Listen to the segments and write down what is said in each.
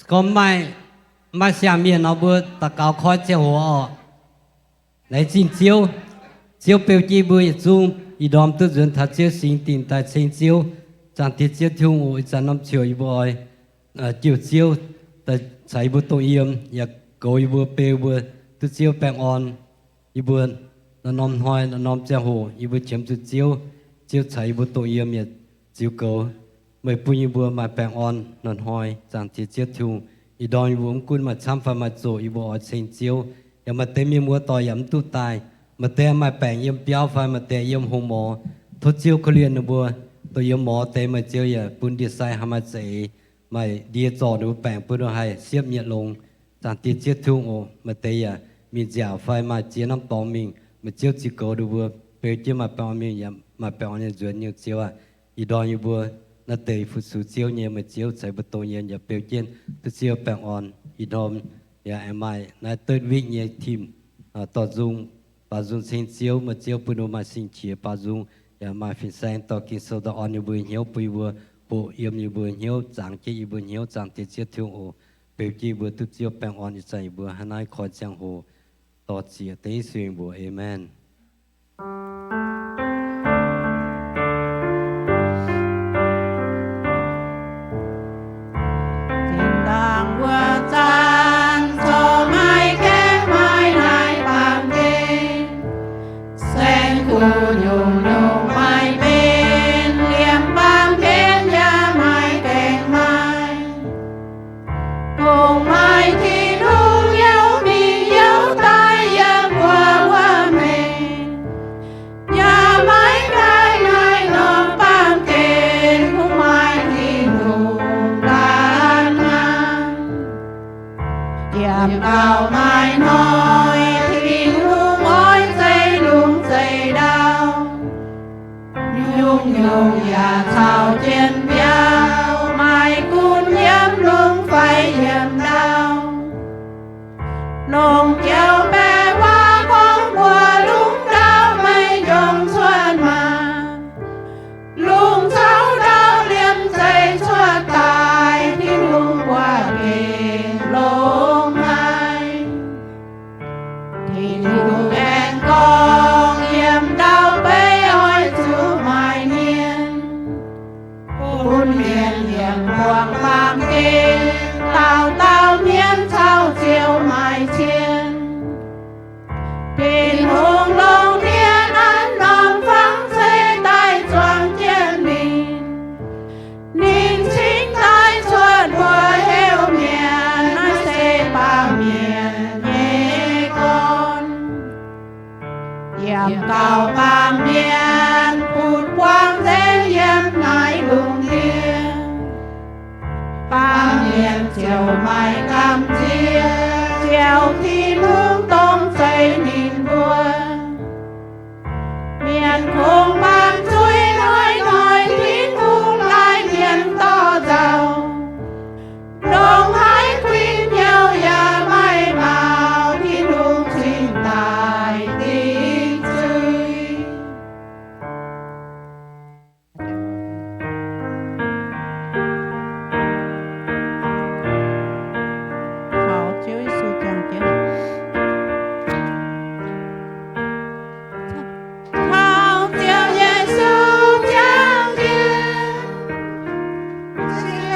Gorngv maaih, maaih siang-mienh nor, mbuo daux gaux koi ziangh hoc oc. Laengz zingh Ziouv. Ziouv beu jienv mbuo yietc zungv ih ndorm duqv nzuonx taux Ziouv singx dingh daaih ceng Ziouv. Zaangc Diex Ziouv Tin-Hungh oc, ih zanc norm ziouc yie mbuo oix jouh Ziouv caux yie mbuo dongh yiem, yaac goux yie mbuo, beu mbuo duqv Ziouv baengh orn. Yie mbuo norm-norm hnoi, norm-norm ziangh hoc yie mbuo qiemx zuqc Ziouv, Ziouv caux yie mbuo dongh yiem yaac ziux goux. Meih bun yie mbuo maaih baengh orn hnoi-hnoi. Zaangc Diex Ziouv Tin-Hungh, ih ndorm yie mbuo mv gunv maaih camv fai maaih zoqc, yie mbuo oix ceng Ziouv. Yaac maaih deix mienh muoz-doic yaac mv duqv daaih, maaih deix maaih baengc yiem biauv fai maaih deix yiem hungh mor. Tov Ziouv korv-lienh ninh mbuo. Dongh yiem mor deix, meih Ziouv yaac bun ndie-sai haih maaih za'eix, maaih ndie zorc ninh mbuo baengc bun ninh haih siepv nyei longx. Zaangc Diex Ziouv Tin-Hungh oc, maaih deix yaac mingh nziaauc fai maaih ziex norm dorngx mingh, meih Ziouv ziux goux ninh mbuo, beu jienv maaih baengh orn mingh yaac maaih baengh orn nyei nzuonx nyei Ziouv aac. Ih ndorm yie mbuo naaiv deix fu-sux Ziouv nyei, meih Ziouv caux yie mbuo dongh yien yaac beu jienv duqv Ziouv baengh orn. Ih ndorm yaac aengx maaih naaiv third week nyei team dorh nzung, baaux nzung ceng Ziouv. Meih Ziouv bun ninh mbuo maaih sing-qiex baaux nzung, yaac maaih fin-saeng dorh Ging-Sou daaih orn yie mbuo hnyouv, bun yie mbuo hoqc yiem yie mbuo hnyouv, zangx jienv yie mbuo hnyouv. Zaangc Diex Ziouv Tin-Hungh oc, beu jienv yie mbuo duqv Ziouv baengh orn. Ih zanc yie mbuo hnangv naaiv koi ziangh hoc dorh zieqc dengv Yesu nyei mbuox, aamen. Zinh ndaangc wuov zanc corc maaih gaengh maaih naaiv baamh gen, saeng-kuv nyungc-nyungc maaih benx, liemh baamh gen yaac maaih gaengh maaih. Kungx maaih Tin-Hungh youh mingh youh daaih yiem wuov, wuov meih, yaac maiv gaengh maaih norm baamh gen kungx maaih Tin-Hungh ganh aqv. Yiem gauh maaih hnoi Tin-Hungh oix zeiz lungh zeiz ndau, nyungc-nyungc yaac caux jienv mbiauh, maaih gunv yiem lungh fai yiem ndau. Longc joux baeqc waac gorngv mbuox lungh ndau, meih njongc cuotv maah! Lungh zaux ndau liemh zeih cuotv daaih, Tin-Hungh buatc gengh longx haic. Tin-Hungh aengx gorngv, yiem ndau beiv oix zuqc maaih hmien, bun mienh yiem buangh baamh gen, dauh dauh hmien caux ziouc maaih cien. Tin-Hungh longc hmien an norm fangx ceix daaih zuangx jienv ninh. Ninh cingx daaih cuotv mbuox heuc mienh, naaiv se baamh mienh nyei gorn. Yiem gauh baamh mienh butv buangv nzengc yiem naaiv lungh ndiev. Baamh mienh ziouc maaih gamh nziex, ziouc Tin-Hungh dongh zeiz ninh mbuo. Mienh kungx baamh zuiz hnoi-hnoi Tin-Hungh laih mienh dorh nzauh. Ndongc haaix kuinx hnyouv yaac maiv maux, Tin-Hungh cingx daaih dingc zuiz. Taux Ziouv Yesu jangx jienv,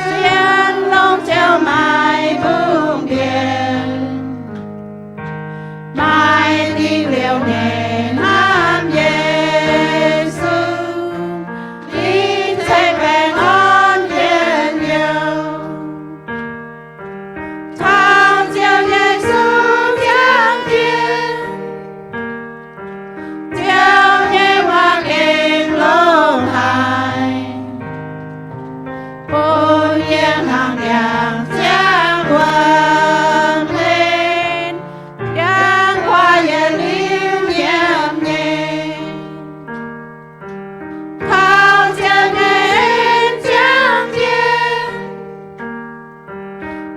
sienx longx ziouc maaih mbungh mbienc. Maaih dingc liouh nyei hnamv Yesu, ih zeiz baengh orn njien-youh. Taux Ziouv Yesu jangx jienv, Ziouv nyei waac gengh longx haic, bun yie hnangv ndiangx ziangh wuom hlen, ndiangx-guaax yietc liuz nyiemc nyei. Taux Ziouv nyei en jangx jienv,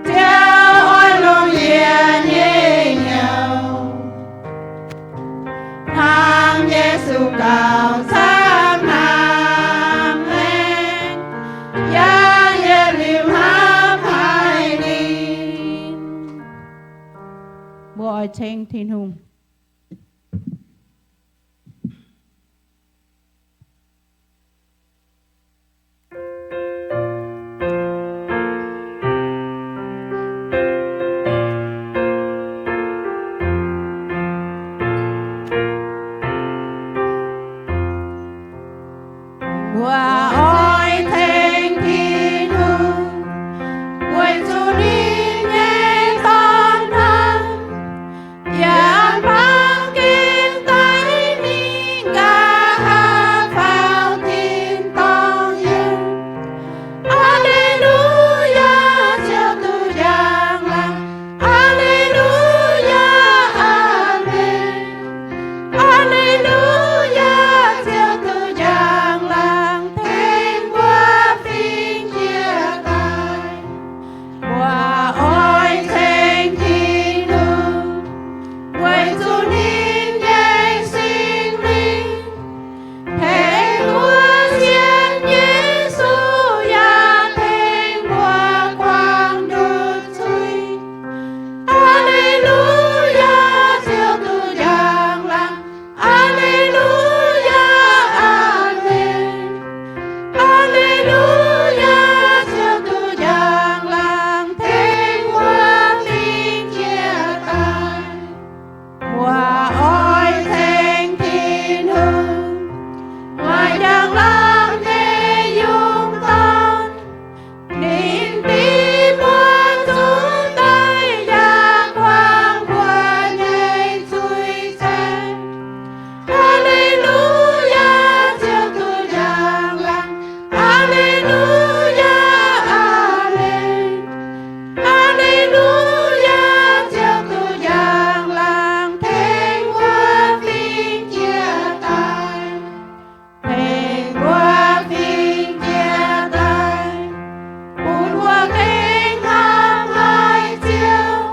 Ziouv oix longc yie nyei hnyouv, hnamv Yesu gauh camv hnangv maengx, yangh yietc liuz hnamv haic. ceng Tin-Hungh. Mbuo oix ceng Tin-Hungh, weic zuqc ninh nyei dorn hnamv yaac bangc gengh daic mingh, nqa'haav faaux tin-dorngh yiem. Aa^le^lu^yaa, Ziouv duqv njang-laangc. Aa^le^lu^yaa, aamen. Aa^le^lu^yaa, Ziouv duqv njang-laangc, tengx mbuo fingx jiex daaih. Mbuo oix ceng Tin-Hungh, weic zuqc ninh nyei Singx Lingh tengx mbuo sienx Yesu, yaac tengx mbuo buangh nduqc zuiz. Aa^le^lu^yaa, Ziouv duqv njang-laangc. Aa^le^lu^yaa, aamen. Aa^le^lu^yaa, Ziouv duqv njang-laangc, tengx mbuo fingx jiex daaih. Mbuo oix ceng Tin-Hungh, maaih njang-laangc nyei yungz dorn. Ninh diev mbuo zungv daaih yaac buangh mbuo nyei zuiz ceng. Aa^le^lu^yaa, Ziouv duqv njang-laangc. Aa^le^lu^yaa, aamen. Aa^le^lu^yaa, Ziouv duqv njang-laangc, tengx mbuo fingx jiex daaih. Tengx mbuo fingx jiex daaih, bun mbuo gengh hnamv haic Ziouv,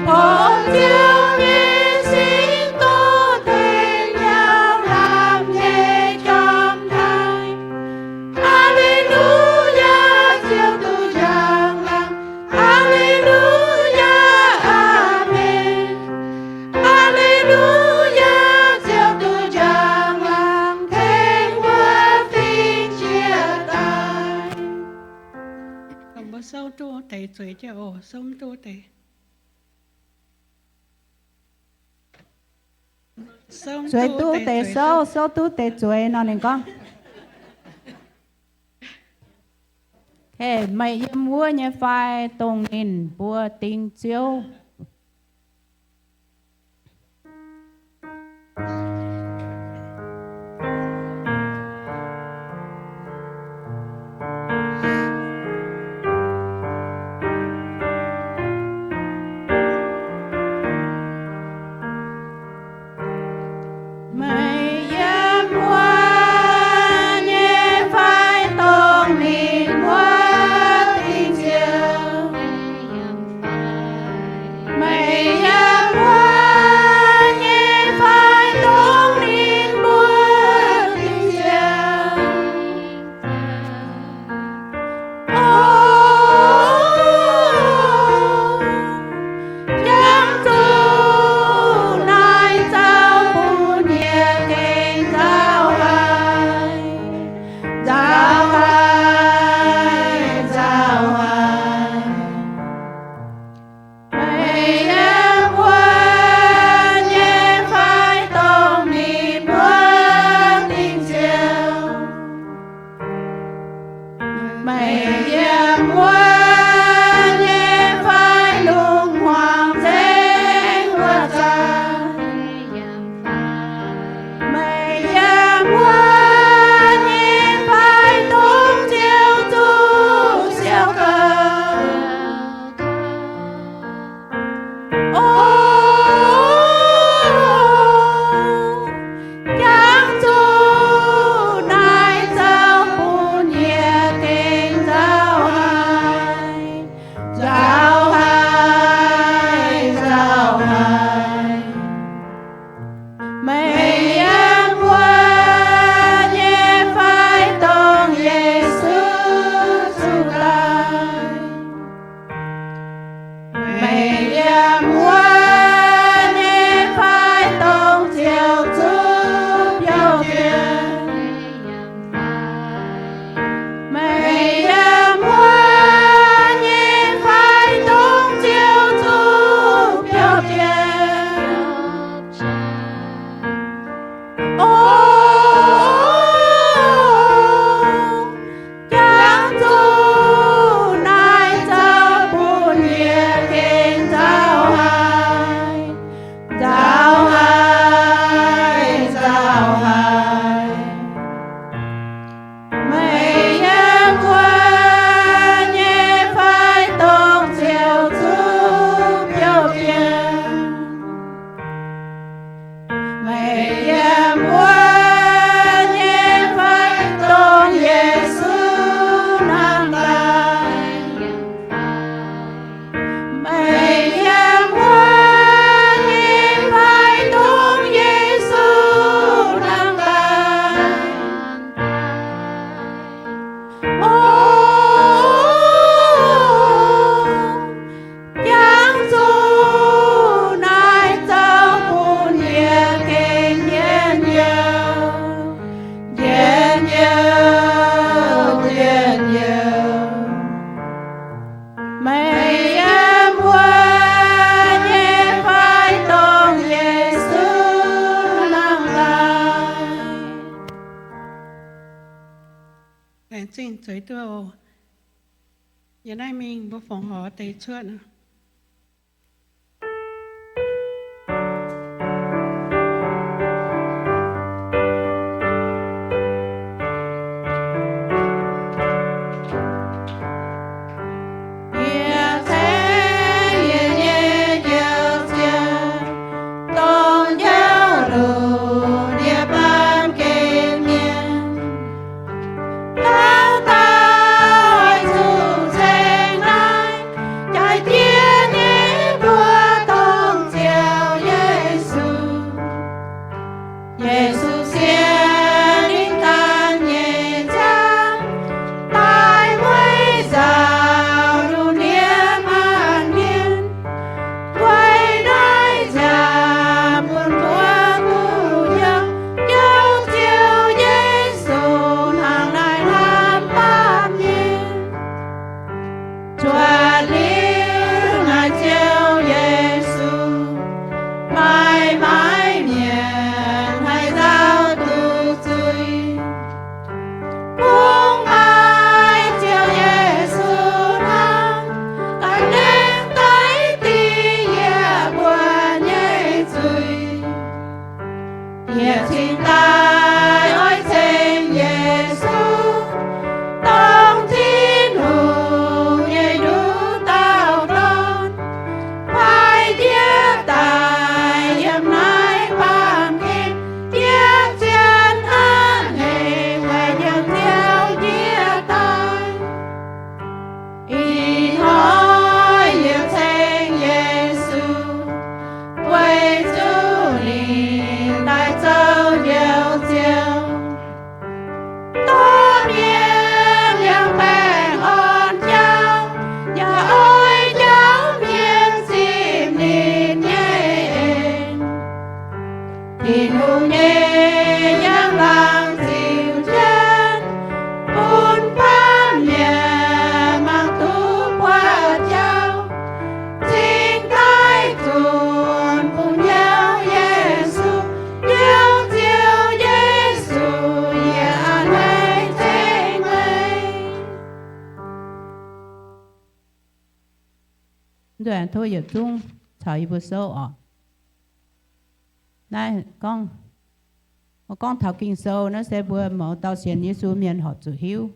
tov Ziouv nyei Singx Doz tengx hnyouv hnamv nyei jorm taaih. Aa^le^lu^yaa, Ziouv duqv njang-laangc. Aa^le^lu^yaa, aamen. Aa^le^lu^yaa, Ziouv duqv njang-laangc, tengx mbuo fingx jiex daaih. Mbuo souv duqv deix zueiz jienv oc, souv duqv deix. Zueiz duqv deix souv, souv duqv deix zueiz nor ninh gorngv. Heh, meih yiem wuov nyei fai, dongh ninh mbuo ding Ziouv? Meih yiem wuov nyei fai, dongh ninh mbuo ding Ziouv? Meih yiem wuov nyei fai, dongh ninh mbuo ding Ziouv? O, jangx zuqc naaiv zouv bun yie gengh nzauh haic, nzauh haic, nzauh haic. Meih yiem wuov nyei fai, dongh ninh mbuo ding Ziouv? Meih yiem wuov nyei fai, lungh hmuangx nzengc wuov zanc? Meih yiem wuov nyei fai, dongh Ziouv zuqc siou gauh? O, jangx zuqc naaiv zouv bun yie gengh nzauh haic. Zingh zueiz duqv oc. Yiem naaiv mingh mbuo fongc horc deix cuotv. Yie ceix yie nyei njoux Ziouv, dongh njoux lungh ndiev baamh gen mienh. Dauh dauh oix zuqc ceng naaiv jaaix jiex nyei mbuox dongh Ziouv Yesu. Yesu sienx ninh ganh nyei nziaamv daaih weic nzauh lungh ndiev maanc mienh. Weic naaiv nziaamv bun mbuo duqv hnyouv, hnyouv Ziouv Yesu hnangv naaiv hnamv baamh mienh. Zuotc liuz naaiv Ziouv Yesu, maaih maaiz mienh haih nzauh duqv zuiz. Kungx maaih Ziouv Yesu hnangv, ganh lengc daic dingc yie mbuo nyei zuiz. Yie cingx daaih oix ceng Yesu, dongh Tin-Hungh nyei nduqc dauh dorn, paaiv ndiev daaih yiem naaiv baamh gen, ndiev zien hnangv hec, weic hnyouv Ziouv ndiev daaih. Ih hnoi yie ceng Yesu, weic zuqc ninh daaih zoux njoux Ziouv. Dorh mienh yiem baengh orn jauv, yaac oix jauv mienh zipv ninh nyei en. Tin-Hungh nyei njang-laangc ziux jienv, bun baamh mienh mangc duqv buoqc jauv, cingx daaih zunc bun hnyouv Yesu, hnyouv Ziouv Yesu, yie a'hneiv ceng meih. Nduov tov yietc zungv caux yie mbuo souv oc. Naaiv gorngv, gorngv taux Ging-Sou naaiv se mbuo mouz dauh sienx Yesu mienh horpc zuqc hiuv.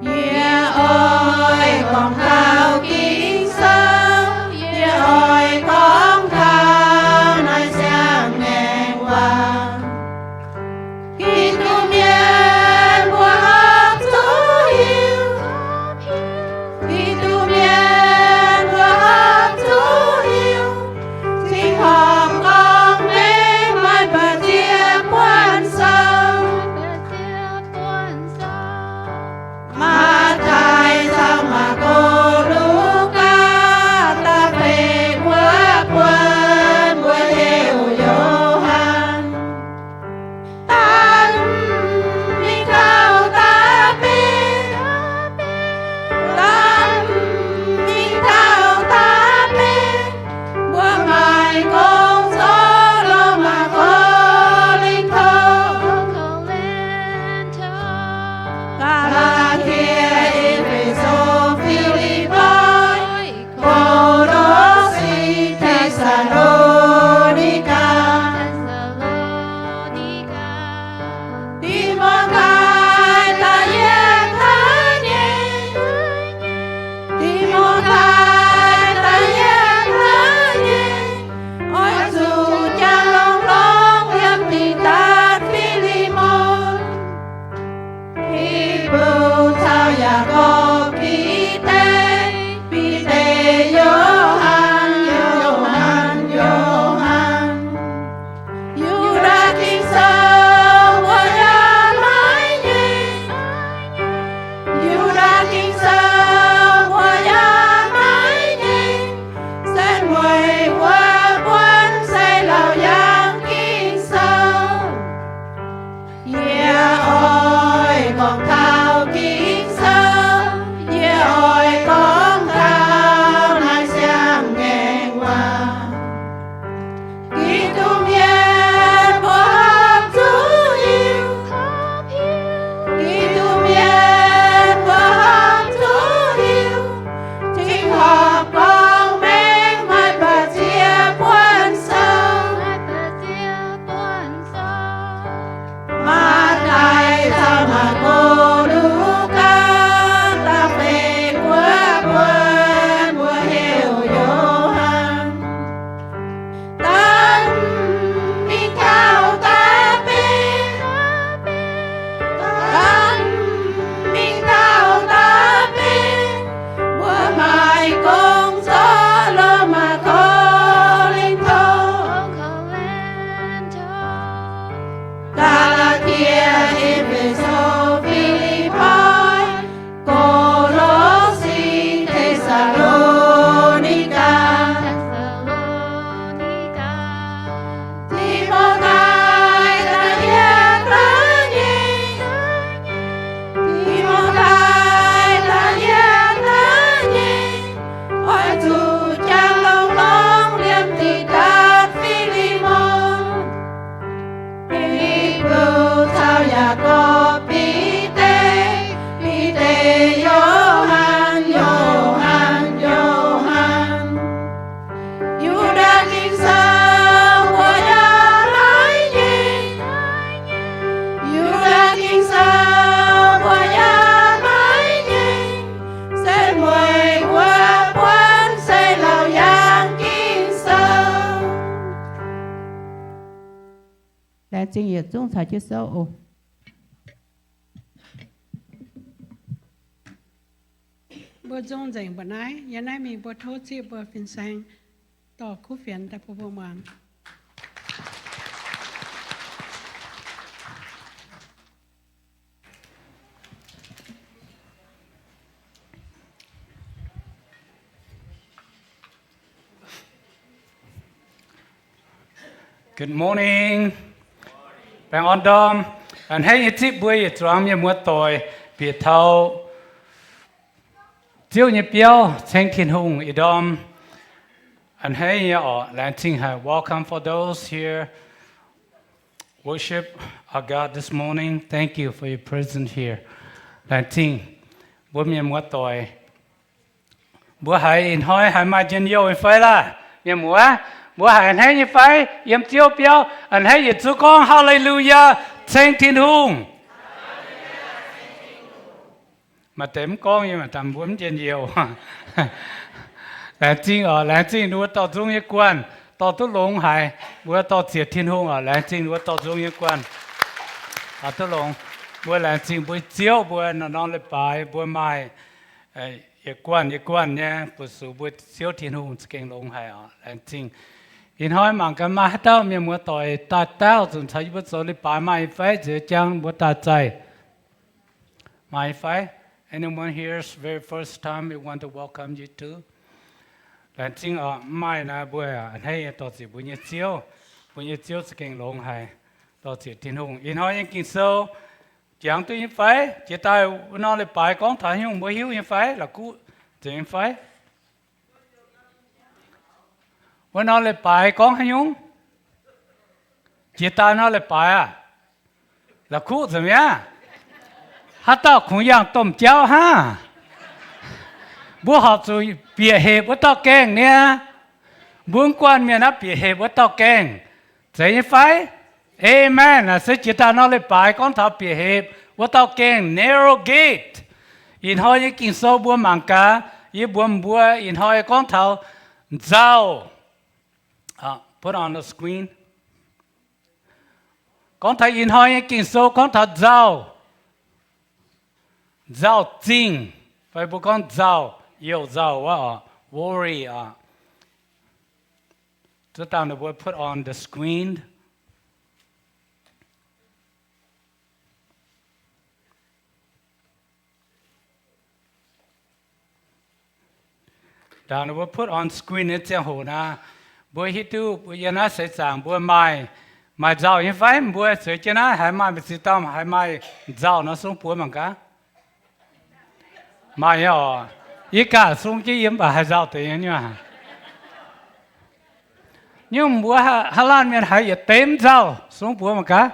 Yie oix gorngv taux Ging-Sou, yie oix gorngv Laengz zingh yietc zungv caux jienv souv oc. Mbuo nzung nzengc mbuoqc naaiv. Yiem naaiv mingh mbuo tov zieqv mbuo fin-saeng dorh kuv fienx daaih bun mbuo muangx. Good morning. Baengh orn ndorm. A'hneiv nyei zipv mbuo yietc zuangx mienh muoz-doic bieqc taux Ziouv nyei biauv ceng Tin-Hungh ih ndorm. A'hneiv nyei orqc, laengz zingh haic. Welcome for those here worship our God this morning. Thank you for your presence here. Laengz zingh mbuo mienh muoz-doic. Mbuo haiz ih hnoi haiz maaih njien-youh nyei fai laah? Mienh muoz, mbuo haiz a'hneiv nyei fai? Yiem Ziouv biauv a'hneiv yietc zungv gorngv Haa^le^lu^yaa, ceng Tin-Hungh. Maaih deix mv gorngv nyei, maaih deix mbuo mv njien-youh. Laengz zingh oc, laengz zingh ninh mbuo dorh nzung nyei guanh, dorh duqv longx haic. Mbuo dorh ziec Tin-Hungh oc, laengz zingh ninh mbuo dorh nzung nyei guanh. Aa, duqv longx. Mbuo laengz zingh mbuo Ziouv, mbuo norm-norm leiz-baaix mbuo maaih yietc guanh yietc guanh nyei bun zuqc mbuo Ziouv Tin-Hungh za'gengh longx haic oc. Laengz zingh. Ih hnoi mangc gaax maaih haaix dauh mienh muoz-doic daaih daauh zunc caux yie mbuo zoux leiz-baaix maaih fai? Nziex jangv mbuo daaih zaih. Maaih fai? Anyone here is very first time, we want to welcome you too. Laengz zingh oc. Mv maaih naaic mbuo a'hneiv nyei dorh ziec mbuo nyei Ziouv. Mbuo nyei Ziouv za'gengh longx haic. Dorh ziec Tin-Hungh. Ih hnoi nyei Ging-Sou jangx duqv nyei fai? Jiex daaih wuov norm leiz-baaix gorngv taux haaix nyungc mbuo hiuv nyei fai? La'kuqv nzengc nyei fai? Wuov norm leiz-baaix gorngv haaix nyungc? Jiex daaih norm leiz-baaix aah? La'kuqv nzengc mi'aqv. Haaix dauh kungx yangh domh jauv hnangv? Mbuo horpc zuqc bieqc hepc wuov dauh gaengh niaa. Mbuo mv guanh mienh naaiv bieqc hepc wuov dauh gaengh. Zeiz nyei fai? Amen. Naaic se jiex daaih norm leiz-baaix gorngv taux bieqc hepc wuov dauh gaengh, narrow gate. Ih hnoi nyei Ging-Sou mbuo mangc gaax, yie mbuox mbuo ih hnoi gorngv taux nzauh. Put on the screen. Gorngv taux ih hnoi nyei Ging-Sou gorngv taux nzauh. Nzauh zingh, fai mbuo gorngv nzauh, youh nzauh wuov oc, worry oc. Ziex dangh ninh mbuo put on the screen. Dangh ninh mbuo put on screen nyei ziangh hoc naaiv, mbuo hiuv duqv mbuo yiem naaiv seix zaangc mbuo maaih, maaih nzauh nyei fai? Mbuo zueiz jienv naaiv haiz maaih, mbuo ziex dauh haiz maaih nzauh nor sung buoz mangc gaax. Maaih nyei oc. Yie ganh sung jienv yie mv baac haih nzauh deix nyei nyuoqc. Nyungc mbuo haaix laanh mienh haiz yietc deix mv nzauh, sung buoz mangc gaax.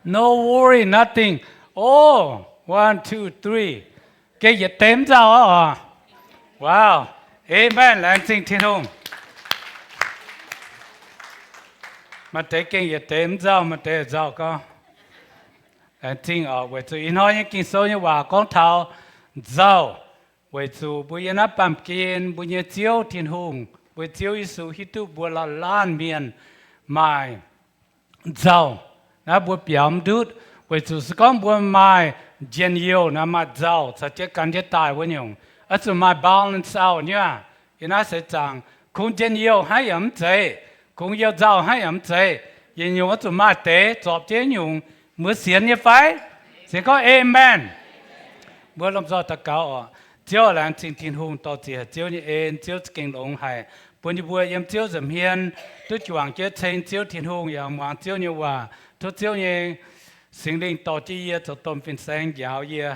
No worry, nothing. Oh, one, two, three. Gengh yietc deix mv nzauh oc. Wow. Amen. Laengz zingh Tin-Hungh. Maaih deix gengh yietc deix mv nzauh, maaih deix nzauh gorngv. Laengz zingh oc, weic zuqc ih hnoi nyei Ging-Sou nyei waac gorngv taux nzauh. Weic zuqc mbuo yiem naaiv baamh gen mbuo nyei Ziouv Tin-Hungh, mbuo Ziouv Yesu hiuv duqv mbuo laanh laanh mienh maaih nzauh. Naaiv mbuo biaux mv ndutv, weic zuqc se gorngv mbuo maaih njien-youh naaiv, maaih nzauh caux jienv gan jienv daaih wuov nyungc, oix zuqc maaih balance out nyei aqv. Yiem naaiv seix zaangc kungx njien-youh hnangv yaac mv zeiz, kungx youh nzauh hnangv yaac mv zeiz. Yietc nyungc oix zuqc maaih deix zorpc jienv nyungc. Mbuo sienx nyei fai? Sienx gorngv amen. Mbuo lomh nzoih daux gaux oc. Ziouv, laengz zingh Tin-Hungh dorh ziec Ziouv nyei en. Ziouv za'gengh longx haic bun yie mbuo yiem Ziouv nza'hmien duqv juangc jienv ceng Ziouv Tin-Hungh yaac muangx Ziouv nyei waac. Tov Ziouv nyei Singx Lingh dorh jienv yie zoux domh fin-saeng njaaux yie,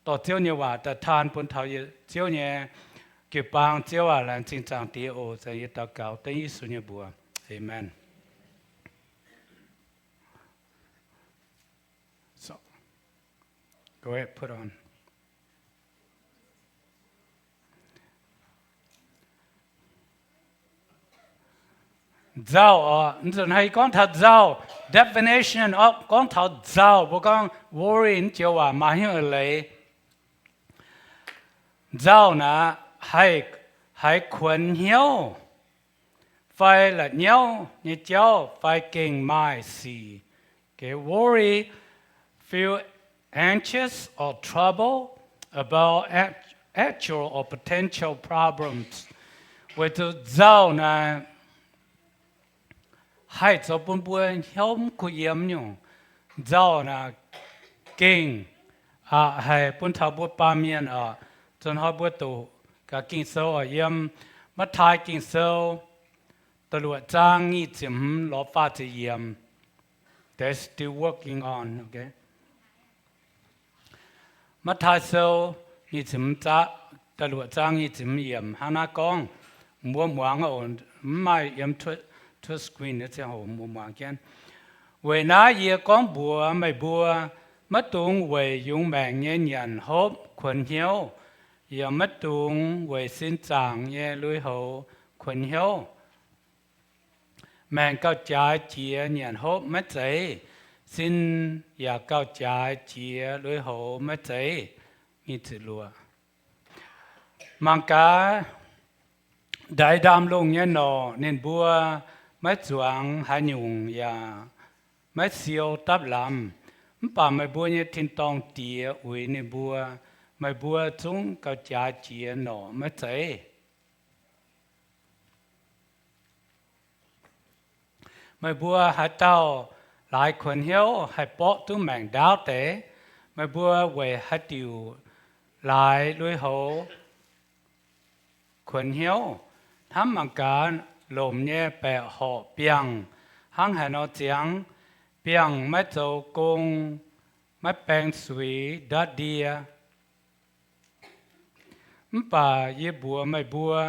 dorh Ziouv nyei waac daaih taan bun taux yie Ziouv nyei jiu-baang. Ziouv aac, laengz zingh Zaangc Diex oc. Zanc yie daux gaux dengv Yesu nyei mbuox. Amen. So, go ahead, put on. Nzauh oc, nzunc haaix gorngv taux nzauh, definition of gorngv taux nzauh, mbuo gorngv worry, mv joux waac maaih hnyouv eix leiz. Nzauh naaic haih, haih kuonx hnyouv, fai la'nyauv nyei jauv fai gengh maaih sic. Okay, worry, feel anxious or trouble about act- actual or potential problems. Weic zuqc nzauh naaic haih zoux bun mbuo hnyouv mv kuh yiem nyungc. Nzauh naaic gengh aqc haic bun taux mbuo baamh mienh oc. Zoux hnoi mbuo doqc gaax Ging-Sou oc, yiem Matv^taai Ging-Sou da'luoqc zaang nyic ziepc hmz lorz faah ziepc yiemc. They're still working on, okay? Matv^taai Sou nyic ziepc hmz, da'luoqc zaang nyic ziepc hmz yiemc hnangv naaiv gorngv. Mbuo muangx oc, mv maaih yiem to screen ziangh hoc mbuo muangx jienv. Weic naaiv yie gorngv mbuox meih mbuo, maiv dungx weic yungz maengc nyei nyanc hopv kuonx hnyouv, yaac maiv dungx weic sin zaangc nyei lui-houx kuonx hnyouv. Maengc gauh jaaix jiex nyanc hopv maiv zeiz? Sin yaac gauh jaaix jiex lui-houx maiv zeiz? Mangc gaax, ndaix ndaamv-lungh nyei norqc ninh mbuo maiv zuangx haaix nyungc yaac maiv siou dapv lamz, mv baac meih mbuo nyei tin-dorngh Diex uix ninh mbuo. Meih mbuo zungv gauh jaaix jiex norqc maiv zeiz? Meih mbuo haaix dauh laaix kuonx hnyouv haih borqv duqv maengc ndaauv deix? Meih mbuo weic haaix diuc laaix lui-houx kuonx hnyouv? Hnamv mangc gaax, lomc nyei baeqc horqc biangh hnangv haaix nor ziangx. Biangh maiv zoux gong, maiv baeng suix, ndortv ndie. Mv baac yie mbuox meih mbuo,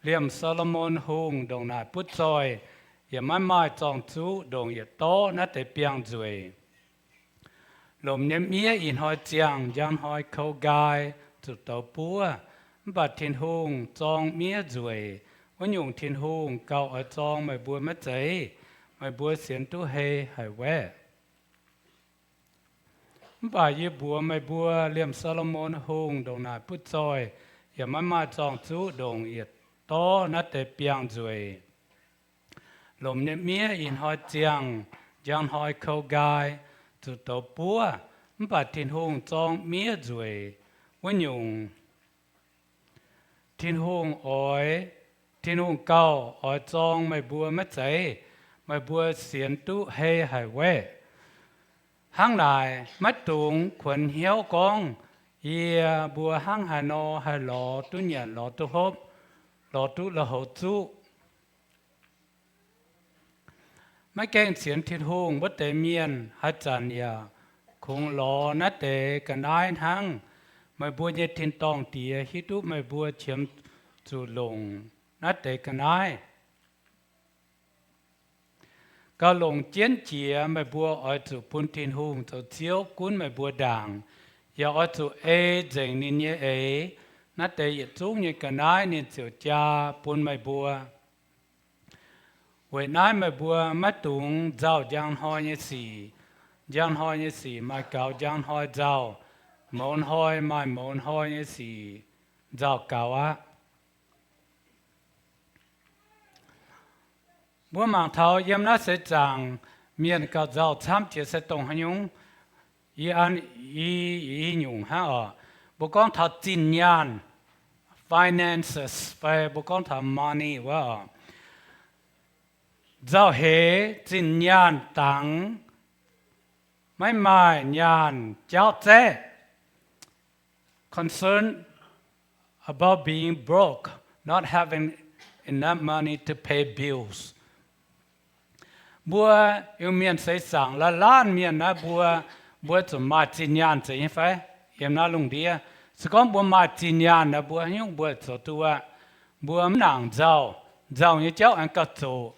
liemh Saa^lo^morn Hungh ndongc naaic butv zoih yaac maiv maaih zorng-zuqv ndongc yietc dorv naaiv deix biangh nzueic. Lomc nyei miev ih hnoi ziangh, njang hnoi kou nqaai, zuqc douz buov. Mv baac Tin-Hungh zorng miev nzueic. Wuov nyungc, Tin-Hungh gauh oix zorng meih mbuo maiv zeiz? Meih mbuo sienx duqv hei haic wuov. Mv baac yie mbuox meih mbuo, liemh Saa^lo^morn Hungh ndongc naaic butv zoih yaac maiv maaih zorng-zuqv ndongc yietc dorv naaiv deix biangh nzueic. Lomc nyei miev ih hnoi ziangh, njang hnoi kou nqaai, zuqc douz buov. Mv baac Tin-Hungh zorng miev nzueic. Wuov nyungc, Tin-Hungh oix, Tin-Hungh gauh oix zorng meih mbuo maiv zeiz? Meih mbuo sienx duqv hei haic wuov. Hnangv naaic, maiv dungx kuonx hnyouv gorngv, yie mbuo hnangv haaix nor haih lorz duqv nyanc, lorz duqv hopv, lorz duqv lui-houx zuqv. Maiv gaengh sienx Tin-Hungh wuov deix mienh haaix zanc yaac kungx lorz naaiv deix ga'naaiv hnangv. Meih mbuo nyei tin-dorngh Diex hiuv duqv meih mbuo qiemx zuqc longc naaiv deix ga'naaiv. Gauh longc jienv jiex meih mbuo oix zuqc bun Tin-Hungh zoux Ziouv gunv meih mbuo ndaangc, yaac oix zuqc ei nzengc ninh nyei eix. Naaiv deix yietc zungv nyei ga'naaiv ninh ziouc jaa bun meih mbuo. Weic naaiv meih mbuo maiv dungx nzauh njang hnoi nyei sic. Njang hnoi nyei sic maaih gaux njang hnoi nzauh, mouz hnoi maaih mouz hnoi nyei sic nzauh gaux aqv. Mbuo mangc taux yiem naaiv seix zaangc mienh gauh nzauh camv jiex se dongh haaix nyungc? I, i nyungc hnangv oc. Mbuo gorngv taux zinh nyaanh, finances, fai mbuo gorngv taux money wuov oc. Nzauh heix zinh nyaanh dangx, maiv maaih nyaanh jaauv zaeqv, concern about being broke, not having enough money to pay bills. Mbuo Iu-Mienh seix zaangc laanh laanh mienh naaiv mbuo, mbuo zuqc maaih zinh nyaanh zeiz nyei fai? Yiem naaiv lungh ndiev, se gorngv mbuo maaih zinh nyaanh naaiv, mbuo haaix nyungc mbuo zoux duqv aqv. Mbuo mv nangc nzauh. Nzauh nyei jauv aengx gauh zoqc.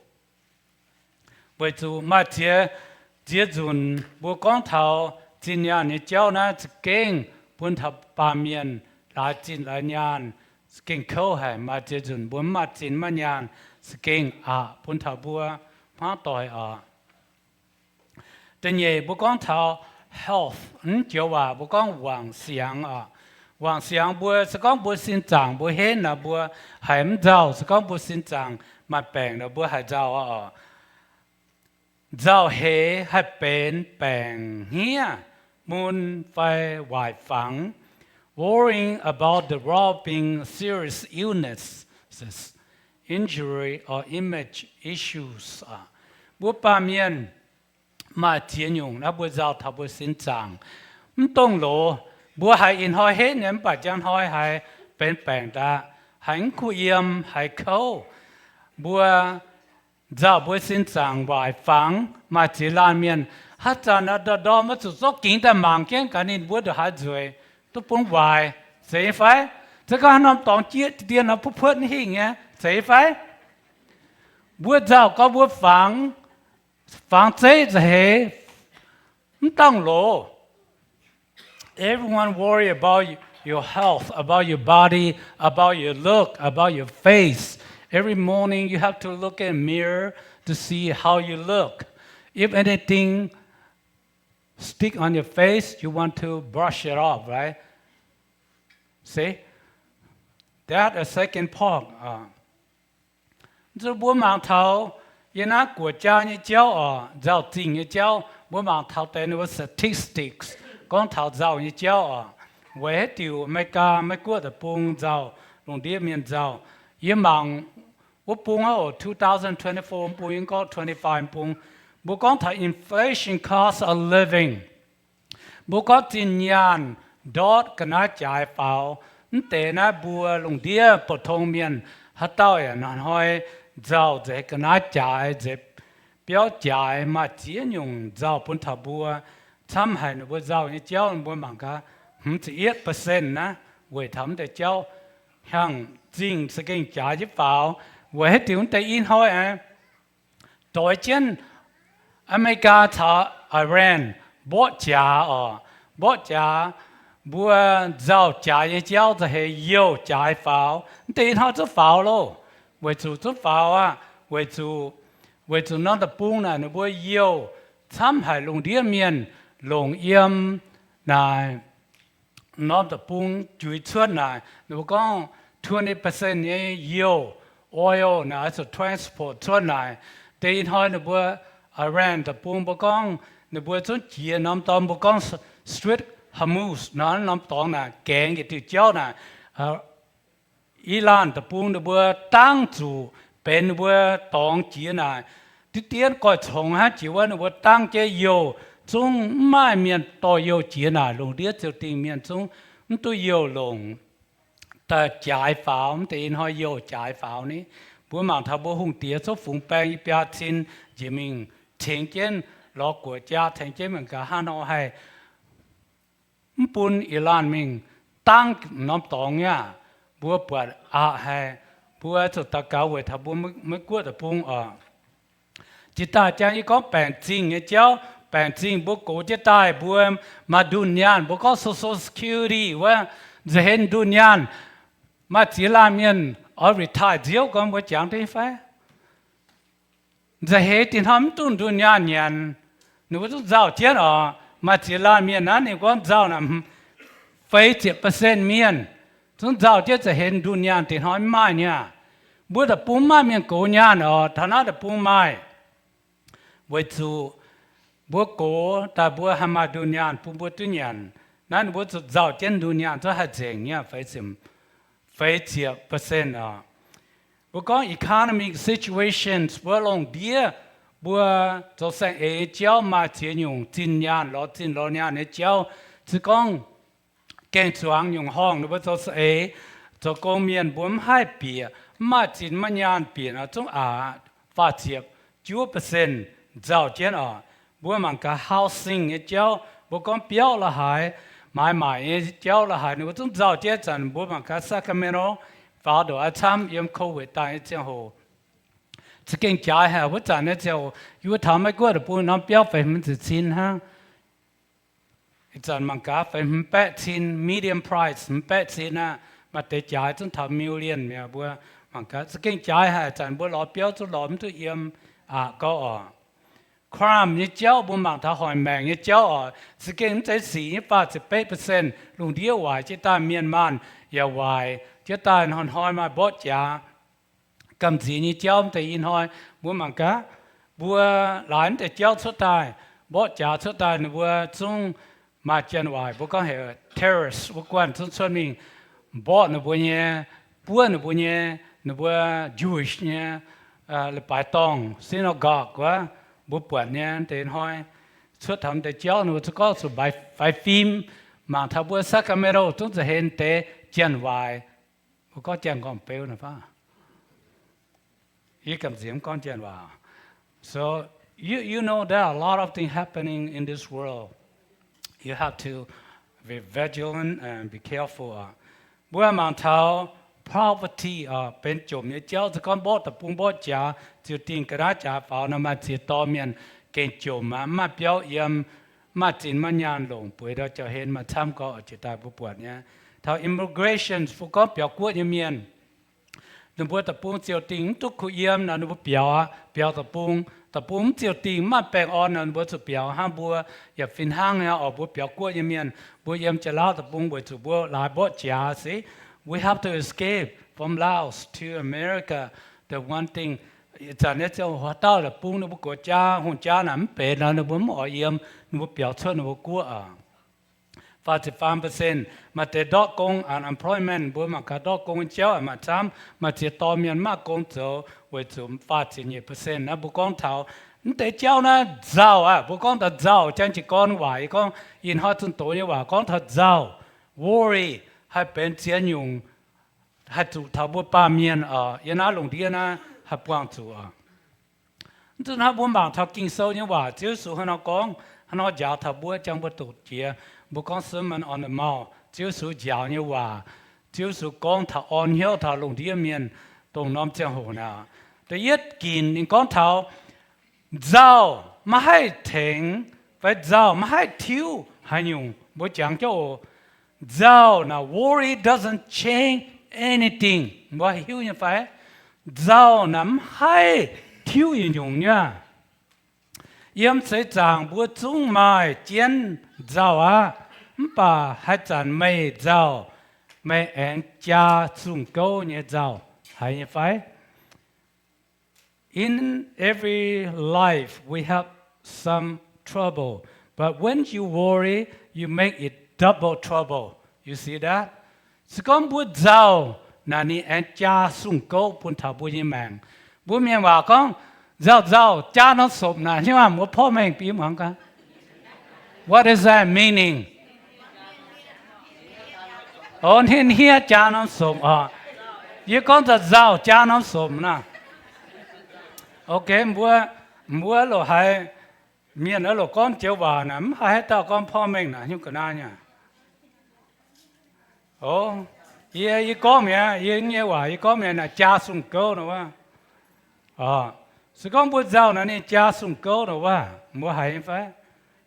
Weic zuqc maaih ziex, ziex nzunc mbuo gorngv taux zinh nyaanh nyei jauv naaiv za'gengh bun taux baamh mienh laaix zinh laaix nyaanh za'gengh kouv haic. Maaih ziex nzunc mbuo mv maaih zinh maaih nyaanh za'gengh aqc bun taux mbuo hmuangv doic oc. Da'nyeic mbuo gorngv taux health, mv joux waac mbuo gorngv wangc siangx oc. Wangc siangx mbuo, se gorngv mbuo sin zaangc mbuo henv nor, mbuo haiz mv nzauh. Se gorngv mbuo sin zaangc maaih baengc nor, mbuo haiz nzauh oc. Nzauh heix haih benx baengc hniev, mun, fai waaic fangx, worrying about developing serious illnesses, injury, or image issues. Mbuo baamh mienh maaih ziex nyungc naaiv mbuo nzauh taux mbuo sin zaangc. Mv dongh loz, mbuo haiz ih hnoi henv nyei, mv baac njang hnoi haiz benx baengc daaih, haiz mv kuh yiem, haiz kouv. Mbuo nzauh mbuo sin zaangc waaic fangx. Maaih ziex laanh mienh, haaix zanc ndorm-ndorm oix zuqc zorqv gingx daaih mangc jienv gaax ninh mbuo ndongc haaix nzueic, duqv bun waaic, zeiz fai? Za'gengh haaix norm dorngx jieqv dien nor, puotv-puotv hingh nyei, zeiz fai? Mbuo nzauh gorngv mbuo fangx, fangx zeiv nza'heix, mv dangh loz. Everyone worry about your health, about your body, about your look, about your face. Every morning you have to look in the mirror to see how you look. If anything stick on your face, you want to brush it off, right? See? That a second part. Zuqc mbuo mangc taux yiem naaiv guoqv-jaa nyei jauv oc, nzauh zingh nyei jauv, mbuo mangc taux deix ninh mbuo statistics, gorngv taux nzauh nyei jauv oc. Weic haaix diuc America, Meiv-Guoqv deic-bung nzauh, lungh ndiev mienh nzauh? Yie mangc wuov bung oc, two thousand twenty-four bung, yie gorngv twenty-five bung, mbuo gorngv taux inflation, cost of living. Mbuo gorngv zinh nyaanh ndortv ga'naaiv jaaix faaux. Mv deix naaiv mbuo lungh ndiev pou-tong mienh haaix dauh yaac hnoi-hnoi nzauh nzeix ga'naaiv jaaix, nzeix biauv jaaix. Maaih ziex nyungc nzauh bun taux mbuo. Camv haic ninh mbuo nzauh nyei jauv, mbuo mangc gaax, hmz ziepc yietv percent naaiv weic taux mv deix jauv hnyangx zingh za'gengh jaaix jienv faaux. Weic haaix diuc? Mv deix ih hnoi aeqv, doix jienv America caux Iran mborqv jaax oc, mborqv jaax. Mbuo nzauh jaaix nyei jauv nza'heix youh jaaix faaux. Mv deix ih hnoi zungv faaux loh. Weic zuqc zungv faaux aqv, weic zuqc, weic zuqc norm deic-bung naaic ninh mbuo youh camv haic lungh ndiev mienh longc yiem naaic norm deic-bung juix cuotv naaic, ninh mbuo gorngv twenty percent nyei youh, oil naaic oix zuqc transport cuotv naaic. Deix ih hnoi ninh mbuo Iran deic-bung mbuo gorngv ninh mbuo zungv jiex norm dorngx mbuo gorngv Strait Hormuz nor, norm dorngx naaic gaengh yietc diuh jauv naaic. Iran deic-bung ninh mbuo dangv zuqc benx ninh mbuo dorngx jiex naaic. Diqv dien goiv congx hnangv jiex wuov ninh mbuo dangv jienv youh, zungv mv maaih mienh dorh youh jiex naaic. Lungh ndiev ziouc dingh mienh zungv mv duqv youh longc, daaih jaaix faaux. Mv deix ih hnoi youh jaaix faaux ni. Mbuo mangc taux mbuo hungh diex zungv fungx baeng i biaa cin njiec mingh tengx jienv lorz guoqv-jaa, tengx jienv mingh gaax hnangv nor haih mv bun Iran mingh dangv norm dorngx nyei aqv. Mbuo buatc aqc haic. Mbuo zuqc daux gaux weic taux mbuo Meiv-Guoqv deic-bung oc. Jiex daaih jang yie gorngv baengc zingh nyei jauv. Baengc zingh mbuo gox jienv daaih mbuo maaih ndunh nyaanh, mbuo gorngv Social Security wuov, nza'heix ndunh nyaanh. Maaih ziex laanh mienh oix retire nziouv gorngv mbuo jangx duqv fai? Nza'heix dinh hnoi mv duqv ndunh nyaanh nyanc, ninh mbuo zungv nzauh jienv oc. Maaih ziex laanh mienh naaiv ninh gorngv nzauh naaic, feix ziepc percent mienh zungv nzauh jienv nza'heix ndunh nyaanh dinh hnoi mv maaih nyei aqv. Mbuo deic-bung mv maaih mienh gox nyaanh oc, taux naaiv deic-bung maaih. Weic zuqc mbuo gox daaih mbuo haih maaih ndunh nyaanh bun mbuo duqv nyanc. Naaiv ninh mbuo zuqc nzauh jienv ndunh nyaanh zungv haih nzengc nyei, feix ziepc percent oc. Mbuo gorngv economic situations, mbuo lungh ndiev mbuo zoux saeng-eix nyei jauv maaih ziex nyungc, zinh nyaanh lorz zinh lorz nyaanh nyei jauv. Se gorngv gaeng-zuangx nyungc horngh ninh mbuo zoux saeng-eix, zoux gong mienh mbuo mv haih bieqc, mv maaih zinh maaih nyaanh bieqc nor zungv aqc faah ziepc juov percent nzauh jienv oc. Mbuo mangc gaax housing nyei jauv, mbuo gorngv biauv la'haaix, maaiz maaic nyei jauv la'haaix, ninh mbuo zungv nzauh jienv. Zanc mbuo mangc gaax Sacramento faaux ndoqc aqv, camv yiem COVID daaih nyei ziangh hoc za'gengh jaaix haic. Wuov zanc nyei ziangh hoc yie mbuo taux Meiv-Guoqv deic-bung norm biauv feix hmz ziepc cin hnangv. Ih zanc mangc gaax feix hmz baeqv cin, median price hmz baeqv cin aqv. Maaih deix jaaix zungv taux million mi'aqv. Mbuo mangc gaax za'gengh jaaix haic. Zanc mbuo lorz biauv zungv lorz mv duqv yiem aqc gauh oc. crime nyei jauv, mbuo mangc taux hoic maengc nyei jauv oc, za'gengh mv zeiz sic nyei faah ziepc betv percent. Lungh ndiev waaic jienv daaih, mienh maanh yaac waaic jienv daaih, hnoi-hnoi maaih mborqv jaax gamh nziex nyei jauv. Mv deix ih hnoi mbuo mangc gaax, mbuo laaix mv deix jauv cuotv daaih, mborqv jaax cuotv daaih, ninh mbuo zungv maaih janx waaic, mbuo gorngv heuc terrorist wuov guanh zungv cuotv mingh mborqv ninh mbuo nyei, buov ninh mbuo nyei, ninh mbuo Jewish nyei leiz-baaix dorngh, synagogue wuov. Mbuo buatc nyei deix hnoi cuotv taux deix jauv, ninh mbuo zungv gorngv zuqc faix fim. Mangc taux mbuo Sacramento zungv za'heix deix janx waaic. Mbuo gorngv janx nqorngv-beu naaic fai? Yie gamh nziex mv gorngv janx waac. So you, you know there are a lot of things happening in this world. You have to be vigilant and be careful. Mbuo mangc taux poverty, benx jomc nyei jauv, se gorngv mborqv deic-bung mborqv jaax, ziouc dingh ga'naaiv jaax faaux nor, maaih ziex dorh mienh gengh jomc aqv, mv maaih biauv yiem, mv maaih zinh maiv nyaanh longc, bueix ndau jauv-hlen maaih camv gorx, jiex daaih mbuo buatc nyei. Taux immigration, mbuo gorngv biaux guoqv nyei mienh, ninh mbuo deic-bung ziouc dingh mv duqv kuh yiem nor, ninh mbuo biaux aqv, biaux deic-bung. Deic-bung mv ziouc dingh, mv maaih baengh orn nor, ninh mbuo zuqc biaux. Hnangv mbuo yaac fih hnangv nyei oc, mbuo biaux guoqv nyei mienh, mbuo yiem jaax-laauv deic-bung weic zuqc mbuo laaix mborqv jaax se. We have to escape from Laos to America. The one thing, ih zanc nyei ziangh hoc haaix dauh la'bung ninh mbuo gox jaa, hungh jaa naaic mv benx nor, ninh mbuo mv oix yiem, ninh mbuo biaux cuotv ninh mbuo guoqv aqv. Faah ziepc faam percent maaih deix ndortv gong, unemployment, mbuo mangc gaax ndortv gong nyei jauv maaih camv, maaih ziex dorh mienh mv maaih gong zoux weic zuqc faah ziepc nyeic percent naaiv. Mbuo gorngv taux mv deix jauv naaiv nzauh aqv. Mbuo gorngv taux nzauh, jang jiez gorn waac, yie gorngv ih hnoi zunh doz nyei waac gorngv taux nzauh, worry, haih benx ziex nyungc, haih zuqc taux mbuo baamh mienh oc, yiem naaiv lungh ndiev naaiv haih buangh zuqc oc. Mv zeiz hnangv mbuo mangc taux Ging-Sou nyei waac, Ziouv Yesu hnangv nor gorngv, hnangv nor njaaux taux mbuo, jangx mbuo doqc jiex. Mbuo gorngv Sermon on the Mount, Ziouv Yesu njaaux nyei waac. Ziouv Yesu gorngv taux orn hnyouv taux lungh ndiev mienh dongh norm ziangh hoc naaic. Da'yietv ginc ninh gorngv taux nzauh maiv haih tengx, fai nzauh maiv haih tiuv haaix nyungc. Mbuo jangx jienv oc. Nzauh naaic, worry doesn't change anything. Mbuo hiuv nyei fai? Nzauh naaic mv haih tiuv yietc nyungc nyei aqv. Yiem seix zaangc mbuo zungv maaih jienv nzauh aqv. Mv baac haaix zanc meih nzauh, meih aengx jaa sung gouv nyei nzauh, haiz nyei fai? In every life, we have some trouble, but when you worry, you make it double trouble. You see that? Se gorngv mbuo nzauh naaic, ninh aengx jaa sung gouv bun taux mbuo nyei maengc. Mbuo mienh waac gorngv, nzauh nzauh jaa norm sopc naaic, hnyouv mbuo porv mengh bun yie muangx gaax. What is that meaning? O, hniev hniev jaa norm sopc oc. Yie gorngv nzauh nzauh jaa norm sopc naaic. Ok, mbuo, mbuo loc haiz mienh loc gorngv joux waac naaic, mv haiz haaix dauh gorngv porv mengh naaic, hnyouv ga'naaiv nyei. O, yie, yie gorngv mi'aqv, yie nyei waac yie gorngv mi'aqv naaic, jaa sung gouv nor wuov. Se gorngv mbuo nzauh naaic, ninh jaa sung gouv nor wuov, mbuo haiz nyei fai?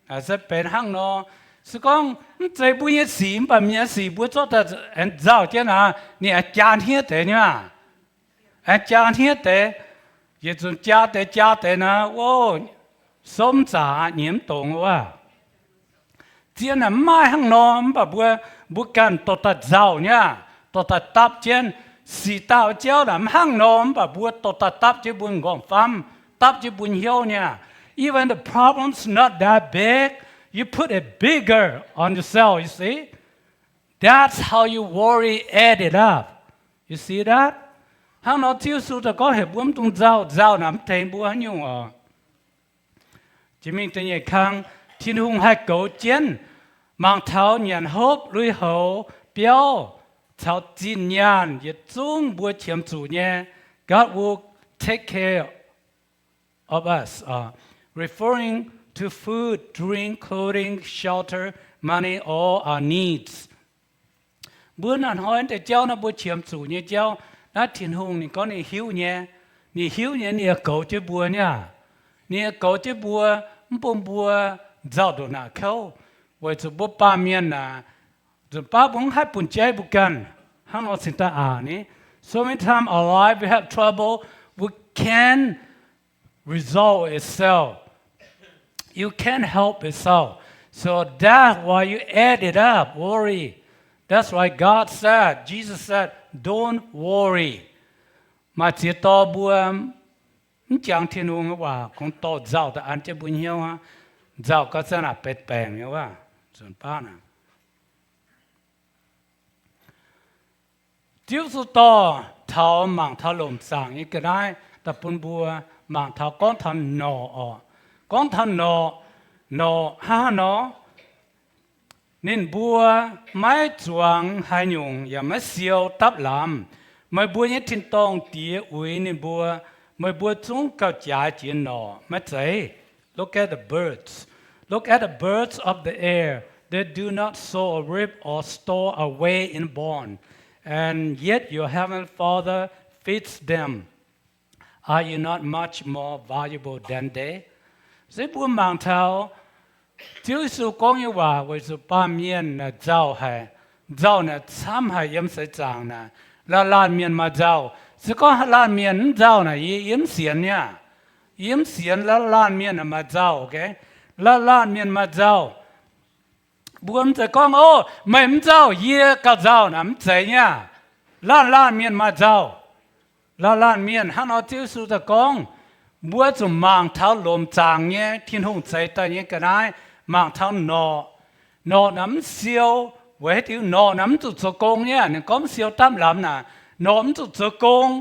Naaic se benx hnangv nor. Se gorngv mv zeiz mbuo nyei sic, mv baac mienh nyei sic mbuo zorqv daaih aengx nzauh jienv naaic, ninh aengx jaa hniev deix nyei aqv. Aengx jaa hniev deix, yietc zungv jaa deix jaa deix naaic, o, souv mv zaqc aqv, nyiemc mv dongz wuov. Zien naaic mv maaih hnangv nor, mv baac mbuo, mbuo ganh dorh daaih nzauh nyei aqv, dorh daaih dapv jienv. Sic daauh jauv naaic mv hnangv nor, mv baac mbuo dorh daaih dapv jienv mbuo m'nqorngv-famv, dapv jienv mbuo hnyouv nyei aqv. Even the problem's not that big, you put it bigger on yourself, you see? That's how you worry add it up. You see that? Hnangv nor Ziouv Yesu daaih gorngv heuc mbuo mv dungx nzauh. Nzauh naaic mv tengx mbuo haaix nyungc oc. Jiex mingh da'nyeic kang, Tin-Hungh haih goux jienv mangc taux nyanc hopv, lui-houx, biauv, caux zinh nyaanh yietc zungv mbuo qiemx zuqc nyei. God will take care of us, uh, referring to food, drink, clothing, shelter, money, all our needs. Mbuo naaic hnoi deix jauv naaiv mbuo qiemx zuqc nyei jauv, naaiv Tin-Hungh ninh gorngv ninh hiuv nyei. Ninh hiuv nyei, ninh yaac goux jienv mbuo nyei aqv. Ninh yaac goux jienv mbuo, mv bun mbuo nzauh nduqc naaic kouv, weic zuqc mbuo baamh mienh naaic, nzunc baav mbuo mv haih bun jaiv mbuo ganh. Hnangv nor cingx daaih aqc ni. So many times our life we have trouble, we can't resolve itself. You can't help it, so so that's why you add it up, worry. That's why God said, Jesus said, don't worry. Maaih ziex dorh mbuo mv jangx Tin-Hungh nyei waac, kungx dorh nzauh daaih an jienv mbuo hnyouv aqv. Nzauh gauh zanc naaic benx baengc nyei waac. Nzunc baav naaic, Ziouv Yesu dorh taux mangc taux lomc zaangc nyei ga'naaiv daaih bun mbuo mangc taux gorngv taux norqc oc. Gorngv taux norqc, norqc hnangv haaix nor? Ninh mbuo maiv zuangx haaix nyungc yaac maiv siou dapv lamz. Meih mbuo nyei tin-dorngh Diex uix ninh mbuo. Meih mbuo zungv gauh jaaix jiex norqc, maiv zeiz? Look at the birds. Look at the birds of the air. They do not sow or reap or store away in barn, and yet your heavenly Father feeds them. Are you not much more valuable than they? Se mbuo mangc taux Ziouv Yesu gorngv nyei waac weic zuqc baamh mienh naaic nzauh haic. Nzauh naaic camv haic yiem seix zaangc naaic. Laanh laanh mienh maaih nzauh. Se gorngv laanh mienh mv nzauh naaic, yie, yie mv sienx nyei aqv. Yie mv sienx laanh laanh mienh maaih nzauh, okay? Laanh laanh mienh maaih nzauh. Mbuo mv zeiz gorngv, o, meih mv nzauh, yie gauh nzauh naaic, mv zeiz nyei aqv. Laanh laanh mienh maaih nzauh. Laanh laanh mienh hnangv nor Ziouv Yesu daaih gorngv, mbuo zuqc mangc taux lomc zaangc nyei Tin-Hungh zeix daaih nyei ga'naaiv, mangc taux norqc. Norqc naaic mv siou, weic haaix diuc? Norqc naaic mv zuqc zoux gong nyei aqv. Ninh gorngv mv siou dapv lamz naaic, norqc mv zuqc zoux gong.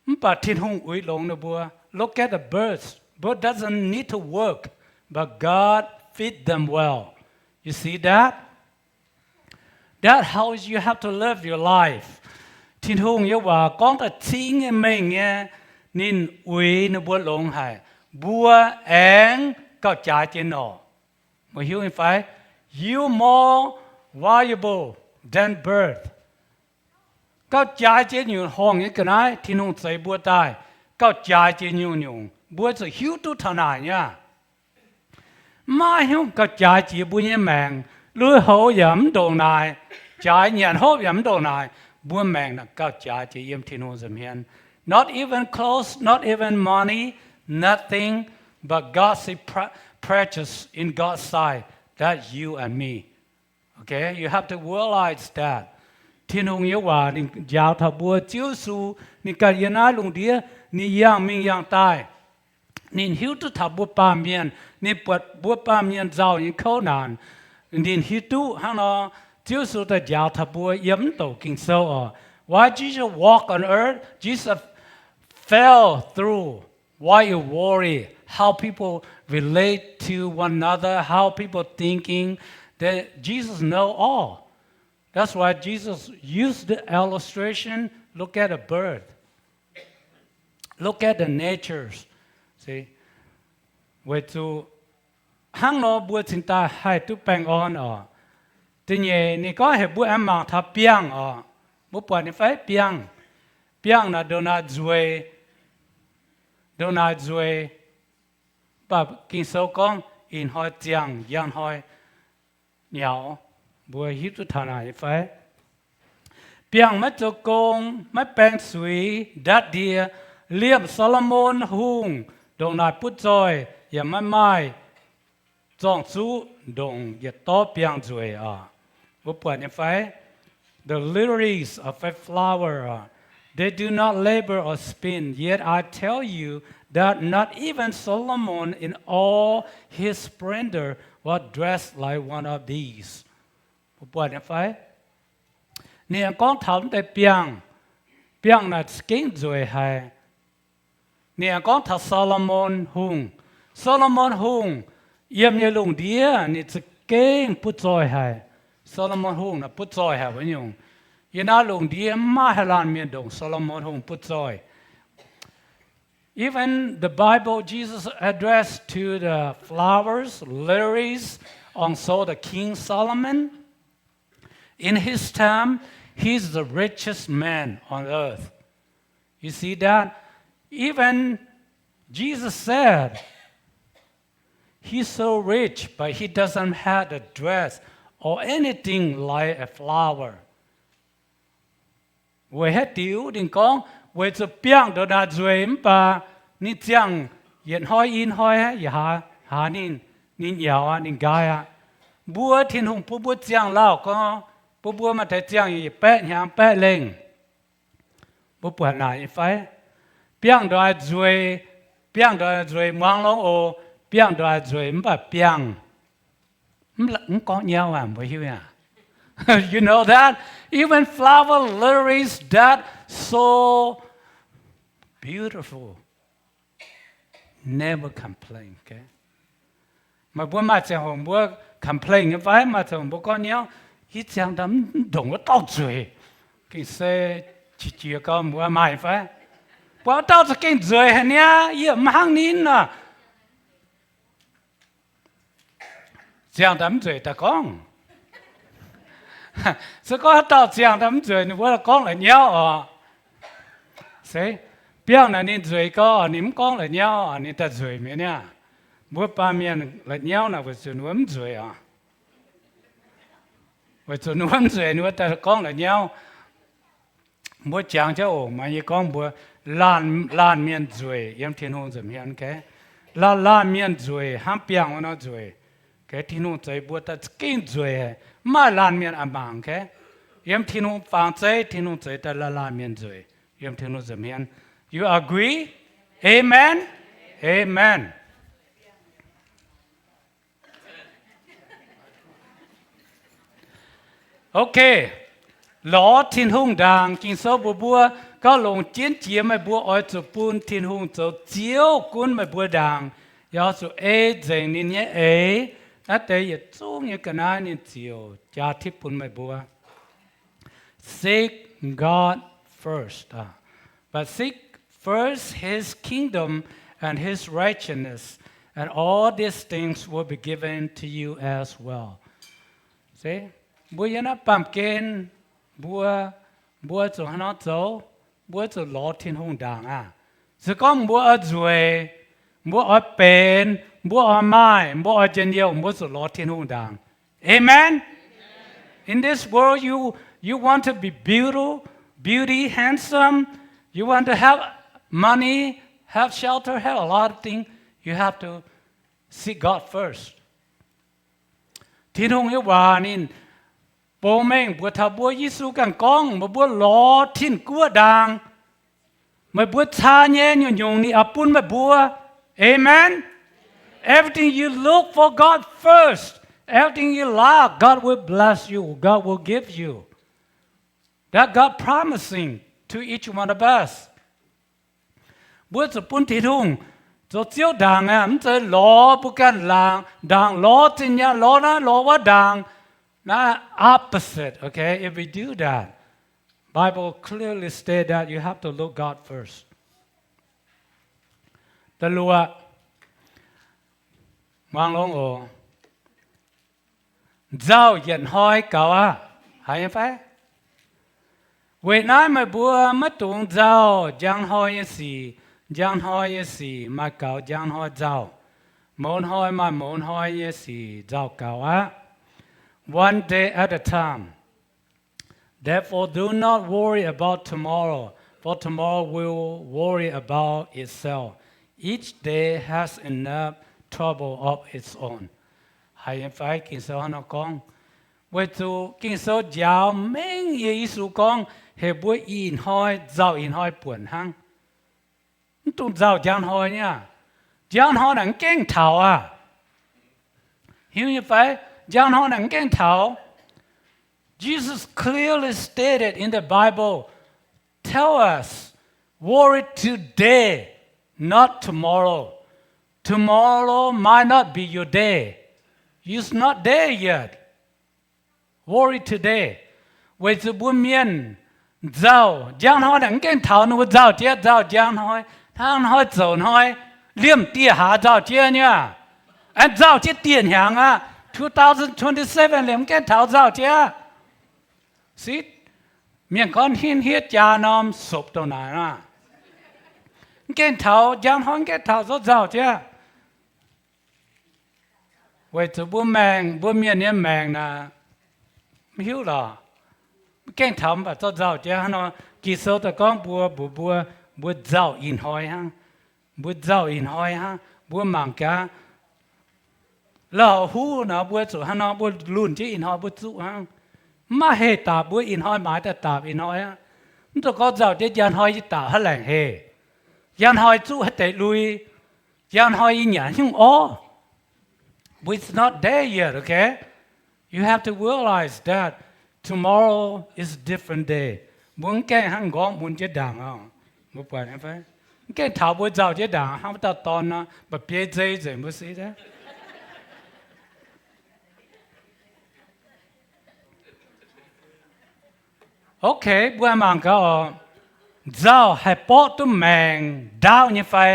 Mv baac Tin-Hungh uix longx ninh mbuo. Look at the birds. Bird doesn't need to work, but God feed them well. You see that? That how you have to live your life. Tin-Hungh nyei waac gorngv daaih cing nyei mengh nyei, ninh uix ninh mbuo longx haic. Mbuo aengx gauh jaaix jiex norqc. Meih hiuv nyei fai? You more valuable than bird. Gauh jaaix jiex nyungc-nyungc horngh nyei ga'naaiv Tin-Hungh zeix mbuo daaih, gauh jaaix jiex nyungc-nyungc. Mbuo zuqc hiuv duqv taux naaic nyei aqv. Mv maaih haaix nyungc gauh jaaix jiex mbuo nyei maengc. Lui-houx yaac mv ndongc naaic, jaaix nyanc hopv yaac mv ndongc naaic. Mbuo maengc naaic gauh jaaix jiex yiem Tin-Hungh nza'hmien. Not even clothes, not even money, nothing but godly pre- precious in God's sight. That's you and me. Okay, you have to realize that. Tin-Hungh nyei waac ninh njaaux taux mbuo, Ziouv Yesu, ninh ganh yiem naaiv lungh ndiev, ninh yangh mingh yangh daaih. Ninh hiuv duqv taux mbuo baamh mienh, ninh buatc mbuo baamh mienh nzauh nyei kouv naanc. Ninh hiuv duqv hnangv nor, Ziouv Yesu daaih njaaux taux mbuo yiem mv douc Ging-Sou oc. Why Jesus walk on earth? Jesus felt through why you worry, how people relate to one another, how people thinking, that Jesus know all. That's why Jesus used the illustration, look at a bird, look at the natures. See? Weic zuqc hnangv nor mbuo cingx daaih haih duqv baengh orn oc. Da'nyeic ninh gorngv heuc mbuo aengx mangc taux biangh oc. Mbuo buatc nyei fai biangh? Biangh naaic ndongc naaic nzueic, ndongc naaic nzueic. Mv baac Ging-Sou gorngv ih hnoi ziangh, njang hnoi nyaux. Mbuo hiuv duqv taux naaic nyei fai? Biangh maiv zoux gong, maiv baeng suix, ndatv ndie. Liemh Saa^lo^morn Hungh ndongc naaic butv zoih yaac maiv maaih zorng-zuqv ndongc yietc dorv biangh nzueic oc. Mbuo buatc nyei fai? The lilies of a flower, uh, they do not labor or spin, yet I tell you that not even Solomon in all his splendor was dressed like one of these. Mbuo buatc nyei fai? Ninh aengx gorngv taux mv deix biangh, biangh naaic za'gengh nzueic haic. Ninh aengx gorngv taux Saa^lo^morn Hungh. Saa^lo^morn Hungh yiem nyei lungh ndiev ninh za'gengh butv zoih haic. Saa^lo^morn Hungh naaic butv zoih haic wuov nyungc. Yiem naaiv lungh ndiev mv maaih haaix laanh mienh ndongc Saa^lo^morn Hungh butv zoih. Even the Bible, Jesus addressed to the flowers, lilies, also the King Solomon. In his time, he's the richest man on earth. You see that? Even Jesus said, he's so rich, but he doesn't have a dress or anything like a flower. Weic haaix diuc ninh gorngv, weic zuqc biangh ndongc naaic nzueic mv baac ninh ziangh yietc hnoi i hnoi yaac haih Aav, ninh, ninh nyaux aqv, ninh nqaai aqv. Mbuo Tin-Hungh bun mbuo ziangh lauh gorngv, bun mbuo maaih deix ziangh yietc baeqv hnyangx baeqv lengh. Mbuo buatc naaic nyei fai? Biangh ndoih nzueic, biangh ndoih nzueic, muangx longx oc. Biangh ndoih nzueic mv baac biangh mv gorngv nyauv aqv, mbuo hiuv aqv. You know that? Even flower, lilies that so beautiful never complain, okay? Meih mbuo maaih ziangh hoc mbuo complain nyei fai? Maaih ziangh hoc mbuo gorngv nyauv, yie ziangh daaih mv ndongc wuov dauh nzueic. Gengh se qiex jiez gau mbuo maaih fai? Buatc wuov dauh za'gengh nzueic haic niaa, yie mv hnangv ninh aqv. Ziangh daaih mv nzueic daaih gorngv. Se gorngv haaix dauh ziangh daaih mv nzueic, ninh mbuo gorngv la'nyauv oc. Se, biangh naaic ninh nzueic gau, ninh mv gorngv la'nyauv, ninh daaih nzueic mi'aqv niaa. Mbuo baamh mienh la'nyauv naaic weic zuqc ninh mbuo mv nzueic oc. Weic zuqc ninh mbuo mv nzueic, ninh mbuo daaih gorngv la'nyauv. Mbuo jangx jienv oc, maaih nyei gorngv mbuo laanh, laanh mienh nzueic yiem Tin-Hungh nza'hmien, okay? Laanh, laanh mienh nzueic hnangv biangh wuov nor nzueic. Okay, Tin-Hungh zeix mbuo daaih za'gengh nzueic, mv maaih laanh mienh a'mangc, okay? Yiem Tin-Hungh fangx zeiv, Tin-Hungh zeix daaih laanh, laanh mienh nzueic yiem Tin-Hungh nza'hmien. You agree? Amen. Amen. Okay, lorz Tin-Hungh ndaangc. Ging-Sou mbuox mbuo, gauh longc jienv jiex meih mbuo oix zuqc bun Tin-Hungh zoux Ziouv gunv meih mbuo ndaangc, yaac zuqc ei nzengc ninh nyei eix. Naaiv deix yietc zungv nyei ga'naaiv ninh ziouc jaa tipv bun meih mbuo. Seek God first, ah, but seek first his kingdom and his righteousness, and all these things will be given to you as well. Se, mbuo yiem naaiv baamh gen, mbuo, mbuo zuqc haaix nor zoux? Mbuo zuqc lorz Tin-Hungh ndaangc aqv. Se gorngv mbuo oix nzueic, mbuo oix benx, mbuo oix maaih, mbuo oix njien-youh, mbuo zuqc lorz Tin-Hungh ndaangc. Amen. In this world, you, you want to be beautiful, beauty, handsome, you want to have money, have shelter, have a lot of things, you have to seek God first. Tin-Hungh nyei waac ninh bungx mengh mbuox taux mbuo, Yesu ganh gorngv, meih mbuo lorz Tin-Guoqv ndaangc, meih mbuo caa nyei nyungc-nyungc ninh oix bun meih mbuo. Amen. Everything you look for God first, everything you lack, God will bless you, God will give you. That God promising to each one of us. Mbuo zuqc bun Tin-Hungh zoux Ziouv ndaangc aqv, mv zeiz lorz mbuo ganh laangc, ndaangc, lorz zinh nyaanh, lorz naaiv lorz wuov ndaangc. Naaiv opposite, okay? If we do that, Bible clearly state that you have to look God first. Da'luoqc, muangx longx oc. Nzauh yietc hnoi gaux aqv. Haiz nyei fai? Weic naaiv meih mbuo maiv dungx nzauh njang hnoi nyei sic. Njang hnoi nyei sic maaih gaux njang hnoi nzauh. Mouz hnoi maaih mouz hnoi nyei sic nzauh gaux aqv. One day at a time. Therefore, do not worry about tomorrow, for tomorrow will worry about itself. Each day has enough trouble of its own. Haiz nyei fai? Ging-Sou hnangv nor gorngv. Weic zuqc Ging-Sou njaaux mengh nyei Yesu gorngv heuc mbuo ih hnoi nzauh ih hnoi buonc hnangv. Mv dungx nzauh njang hnoi niaa. Njang hnoi naaic mv gaengh taux aqv. Hiuv nyei fai? Njang hnoi naaic mv gaengh taux. Jesus clearly stated in the Bible, tell us, worry today, not tomorrow. Tomorrow might not be your day. It's not there yet. Worry today. Weic zuqc mbuo mienh nzauh njang hnoi naaic mv gaengh taux, ninh mbuo nzauh jiex nzauh njang hnoi, hnangv hnoi zoux hnoi, liemh dieh hlaax nzauh jiex nyei aqv. Aengx nzauh jiex dieh hnyangx aqv. Two thousand twenty-seven liemh mv gaengh taux nzauh jiex. Sic, mienh gorngv hniev hniev jaa norm sopc dongh naaic aqv. Mv gaengh taux, njang hnoi mv gaengh taux zorqv nzauh jiex. Weic zuqc mbuo maengc, mbuo mienh nyei maengc naaic, mv hiuv lorqc, mv gaengh taux mv baac zorqv nzauh jiex hnangv nor. Ging-Sou daaih gorngv mbuo, mbuox mbuo, mbuo nzauh ih hnoi hnangv. Mbuo nzauh ih hnoi hnangv. Mbuo mangc gaax, La'hauv huv nor mbuo zuqc hnangv nor mbuo lunh jienv ih hnoi mbuo zuqv hnangv. Mv maaih heh daapc mbuo ih hnoi maaiz daaih daapc ih hnoi aqv. Mv dungx gorngv nzauh jienv njang hnoi yie daapc haaix laengc heh. Njang hnoi zuqv haaix deix lui. Njang hnoi yie nyanc haaix nyungc orv. It's not there yet, okay? You have to realize that tomorrow is different day. Mbuo mv gaengh hnangv nqorngv mun jienv ndaangc oc. Mbuo buatc nyei fai? Mv gaengh taux mbuo nzauh jienv ndaangc hnangv wuov dauh dorn nor, mba'biei nzei nzengc mbuo sic aqv. Okay, mbuo mangc gaax oc. Nzauh haih borqv duqv maengc ndaauv nyei fai?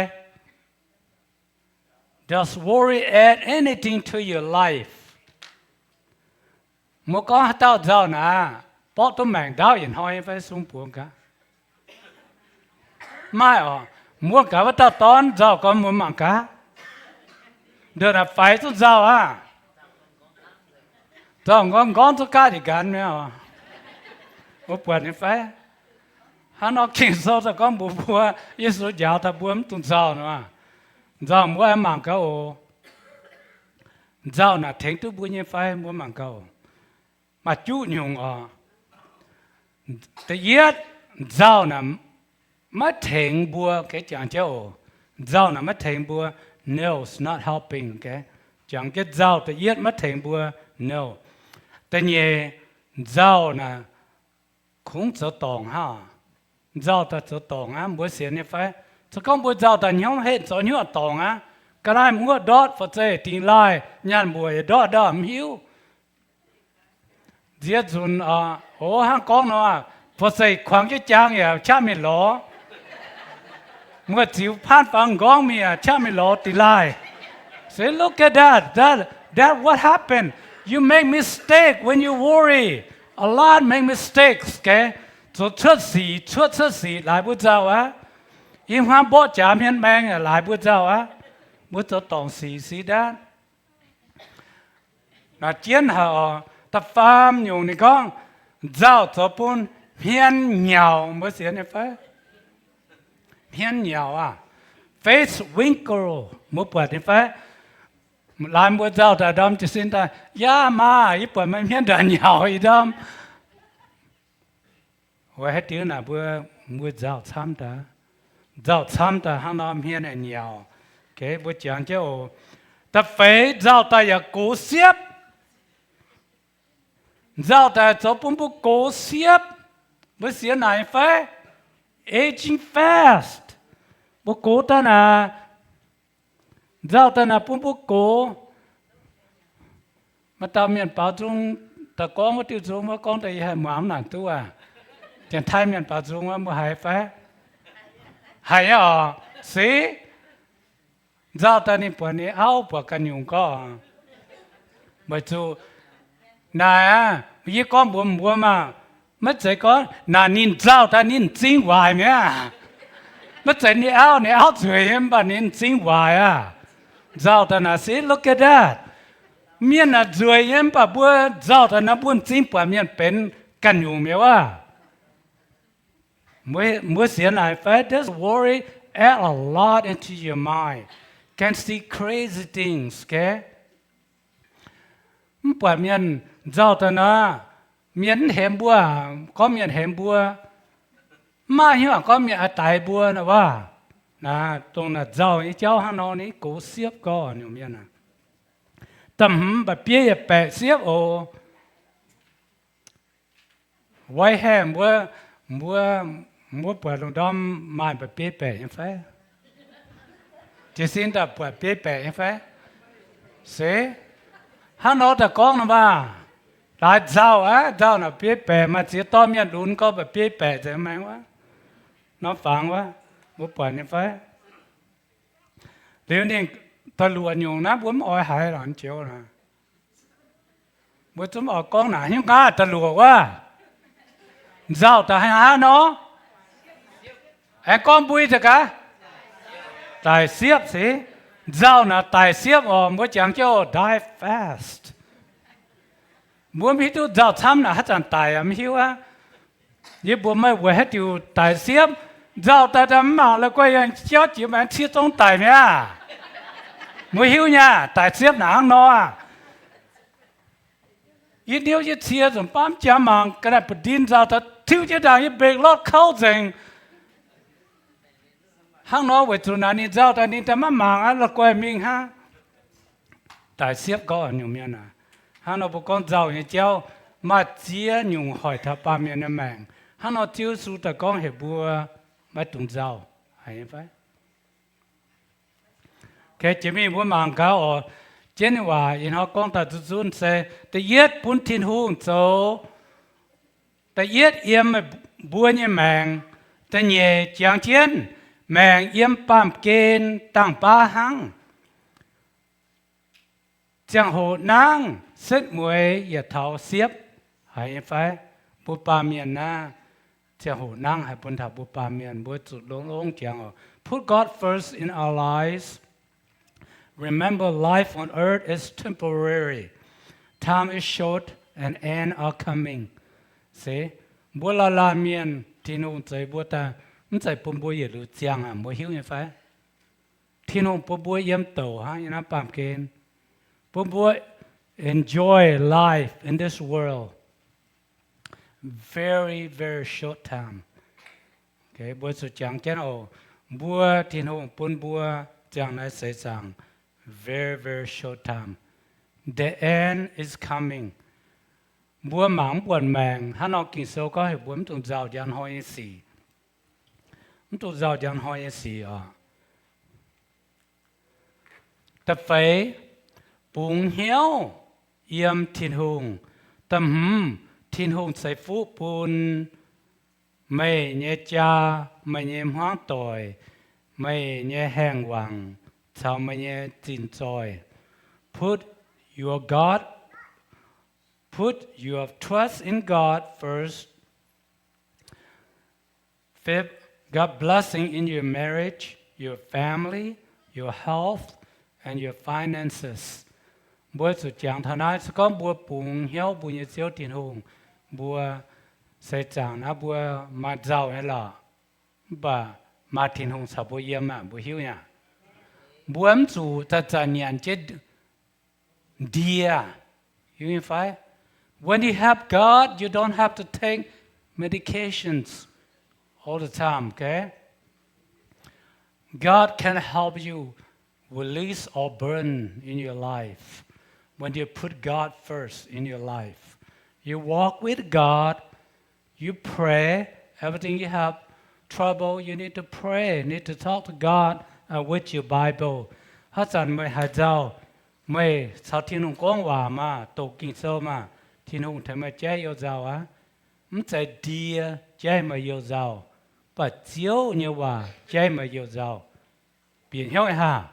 Does worry add anything to your life? Mbuo gorngv haaix dauh nzauh naaic, borqv duqv maengc ndaauv yietc hnoi nyei fai? Sung buoz gaax. Maaih oc. Mbuo gaax wuov dauh dorn nzauh gorn mbuo mangc gaax. Ndongc naaic faix zungv nzauh aqv. Nzauh nqorngv nqorngv zungv gaatv yietc nqanx mi'aqv oc. Mbuo buatc nyei fai? Hnangv nor Ging-Sou daaih gorngv mbuox mbuo, Yesu njaaux daaih mbuo mv dungx nzauh nor. Nzauh mbuo aengx mangc gaax oc. Nzauh naaic tengx duqv mbuo nyei fai? Mbuo mangc gaax oc. Maaih juqv nyungc oc. Da'yietv, nzauh naaic maiv tengx mbuo, jangx jienv oc. Nzauh naaic maiv tengx mbuo, no, it's not helping. Jangx jienv nzauh da'yietv maiv tengx mbuo, no. Da'nyeic, nzauh naaic kungx zoux dorngc hnangv. Nzauh daaih zoux dorngc aqv. Mbuo sienx nyei fai? Se gorngv mbuo nzauh daaih hnyouv heqv zoux hnyouv dorngc aqv. Ga'naaiv muoqv ndortv, fa'zeic dingx laaih, nyaanh mbuoqc yaac ndortv ndortv mv hiuv. Nziex nzunc oc, hnangv gorngv nor, fa'zeic kuangx jienv jaang yaac qaqv mingh lorz. Muoz-ziux paanv faaux m'nqorngv mingh yaac qaqv mingh lorz dingx laaih. See, look at that. That, that what happened. You make mistake when you worry. A lot make mistakes, okay? Zoux cuotv sic, cuotv cuotv sic laaix mbuo nzauh aqv. Ih hmuangx mborqv jaax hmien maeng laaix mbuo nzauh aqv. Mbuo zoux dorngc sic, see that? Naaic jienv haic oc. Da'faam nyungc ninh gorngv, nzauh zoux bun hmien nyauc. Mbuo sienx nyei fai? Hmien nyauc aqv. Face wrinkle, mbuo buatc nyei fai? Laaix mbuo nzauh daaih ndorm jiez sin daaih, yaac maah, yie buatc meih hmien ndaaih nyauc ih ndorm. Weic haaix diuc naaic mbuo, mbuo nzauh camv daaih, nzauh camv daaih hnangv nor hmien nyauc. Mbuo jangx jienv oc. Da'feix, nzauh daaih yaac gox siepv. Nzauh daaih zoux bun mbuo gox siepv. Mbuo sienx naaic fai? Aging fast. Mbuo gox daaih naaic, nzauh daaih naaic bun mbuo gox. Maaih dauh mienh baaux nzung daaih gorngv wuov diuh nzung wuov, gorngv daaih yie haih muangx mv naaic duqv aqv. Janx-Taiv mienh baaux nzung wuov, mbuo haiz fai? Haiz nyei oc. Se, nzauh daaih ninh buatc ninh auv buatc ganh nyungc gorngv, weic zuqc naaic aqv, yie gorngv mbuox mbuo maah, maiv zeiz gorngv naaic ninh nzauh daaih ninh m'zing waaic mi'aqv. Maiv zeiz ninh auv, ninh auv nzueic nyei mv baac ninh m'zing waaic aqv. Nzauh daaih naaic, see, look at that. Mienh naaic nzueic nyei mv baac mbuo nzauh daaih naaic mbuo m'zing buatc mienh benx ganh nyungc mi'aqv. Mbuo sienx naaic fai? Does worry add a lot into your mind? Can see crazy things, okay? Mv buatc mienh nzauh daaih nor, mienh mv hemx mbuo, gorngv mienh hemx mbuo, mv maaih hnyouv gorngv mienh oix daix mbuo nor wuov. Naaic dongh naaic nzauh nyei jauv hnangv nor, ninh gox siepv gorngv nyungc mienh aac, da'hmz mba'bieiv yaac baeqc siepv oc. Wai haengh mbuo, mbuo, mbuo buatc lungh ndorm maaih mba'bieiv baeqc nyei fai? Jiez sin daaih buatc bieiv baeqc nyei fai? Se, hnangv nor daaih gorngv nor maah, laaix nzauh aqv, nzauh naaic bieiv baeqc, maaih ziex dorh mienh lunx gorngv mba'bieiv baeqc nzengc maengx wuov, norm fangx wuov, mbuo buatc nyei fai? Liuz ninh da'luoqc nyungc naaiv mbuo mv oix haiz lorqc joux naaic. Mbuo zungv oix gorngv naaic hnyouv nqaatv da'luoqc wuov. Nzauh daaih hnangv haaix nor? Aengx gorngv mbui daaih gaax. Daic siepv se. Nzauh naaic daic siepv oc, mbuo jangx jienv die fast. Mbuo mv hiuv duqv nzauh camv naaic haaix zanc daic aqv, mv hiuv aqv. Yie mbuox meih weic haaix diuc daic siepv. Nzauh daaih mv mangc la'guaih yangh jauv jiex maengx ciev zong daic mi'aqv. Mbuo hiuv nyei, daic siepv naaic hnangv nor aqv. Yie hnyouv yie cie nzunc baav jangx mangc ga'naaiv ba'ndin nzauh daaih tiuv jienv ndaangc yie mbeix lorz kouv nzengc. Hnangv nor weic zuqc naaic ninh nzauh daaih ninh daaih maiv mangc aqv, la'guaih mingh hnangv. Daic siepv gorngv nyungc mienh aac, hnangv nor mbuo gorngv nzauh nyei jauv maaih ziex nyungc hoic taux baamh mienh nyei maengc. Hnangv nor Ziouv Yesu daaih gorngv heuc mbuo maiv dungx nzauh, haiz nyei fai? Jiex mingh mbuo mangc gaax oc. Jienv nyei waac ih hnoi gorngv daaih nzunc nzunc se, da'yietv bun Tin-Hungh zoux da'yietv yiem mbuo nyei maengc, da'nyeic jangx jienv maengc yiem baamh gen dangh baav hnangv. Ziangh hoc nangv setv mueiz yietc taux siepv, haiz nyei fai? Mbuo baamh mienh naaiv, ziangh hoc nangv haiz bun taux mbuo baamh mienh, mbuo zuqc longx-longx jangx oc. Put God first in our lives. Remember, life on earth is temporary. Time is short and end are coming. Se, mbuo laanh laanh mienh Tin-Hungh zeix mbuo daaih, mv zeiz bun mbuo yietc liuz ziangh aqv, mbuo hiuv nyei fai? Tin-Hungh bun mbuo yiem douc hnangv yiem naaiv baamh gen, bun mbuo enjoy life in this world very, very short time. Mbuo zuqc jangx jienv oc. Mbuo, Tin-Hungh bun mbuo ziangh naaiv seix zaangc very, very short time. The end is coming. Mbuo mangc mv buonc maengc hnangv nor, Ging-Sou gorngv heuc mbuo mv dungx nzauh njang hnoi nyei sic, mv dungx nzauh njang hnoi nyei sic oc. Da'feix, bungx hnyouv yiem Tin-Hungh. Da'hmz, Tin-Hungh ceix fuqv bun meih nyei jaa, meih nyei hmuangv doic, meih nyei haengh wangc, caux meih nyei zinh zoih. Put your God, put your trust in God first. Fifth, God blessing in your marriage, your family, your health, and your finances. Mbuo zuqc jangx taux naaiv, se gorngv mbuo bungx hnyouv mbuo nyei Ziouv Tin-Hungh, mbuo seix zaangc naaiv mbuo maaih nzauh nyei lorqc. Mv baac maaih Tin-Hungh caux mbuo yiem aqv, mbuo hiuv nyei aqv. Mbuo mv zuqc zanc-zanc nyanc jienv ndie. Hiuv nyei fai? When you have God, you don't have to take medications all the time, okay? God can help you release all burden in your life when you put God first in your life. You walk with God, you pray, everything you have trouble, you need to pray, need to talk to God, uh, with your Bible. Haaix zanc meih haaix nzauh, meih caux Tin-Hungh gorngv waac maah, doqc Ging-Sou maah, Tin-Hungh tengx meih jaiv you-nzauh aqv. Mv zeiz ndie jaiv meih you-nzauh, mv baac Ziouv nyei waac jaiv meih you-nzauh. Bieqc hnyouv haic.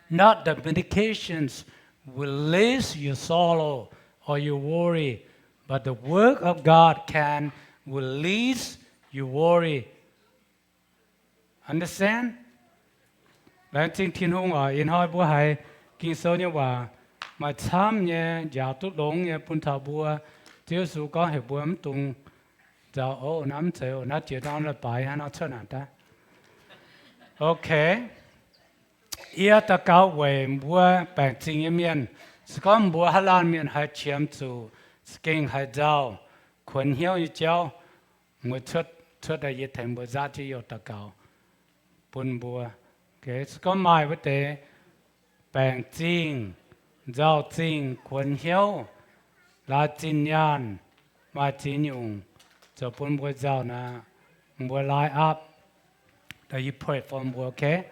Not the medications release your sorrow or your worry, but the work of God can release your worry. Understand? Laengz zingh Tin-Hungh oc. Ih hnoi mbuo haiz Ging-Sou nyei waac maaih camv nyei, njaaux duqv longx nyei bun taux mbuo. Ziouv Yesu gorngv heuc mbuo mv dungx nzauh oc. Naaiv mv zeiz oc. Naaiv jiex norm leiz-baaix hnangv nor cuotv naaic daaih. Okay. Yie daux gaux weic mbuo baengc zingh nyei mienh. Se gorngv mbuo haaix laanh mienh haiz qiemx zuqc za'gengh haiz nzauh, kuonx hnyouv nyei jauv, muoz cuotv, cuotv daaih yie tengx mbuo nzaatv jienv youh daux gaux bun mbuo. Se gorngv maaih wuov deix baengc zingh, nzauh zingh, kuonx hnyouv, laaix zinh nyaanh, maaih ziex nyungc zoux bun mbuo nzauh naaic, mbuo line up, then you pray for mbuo, okay?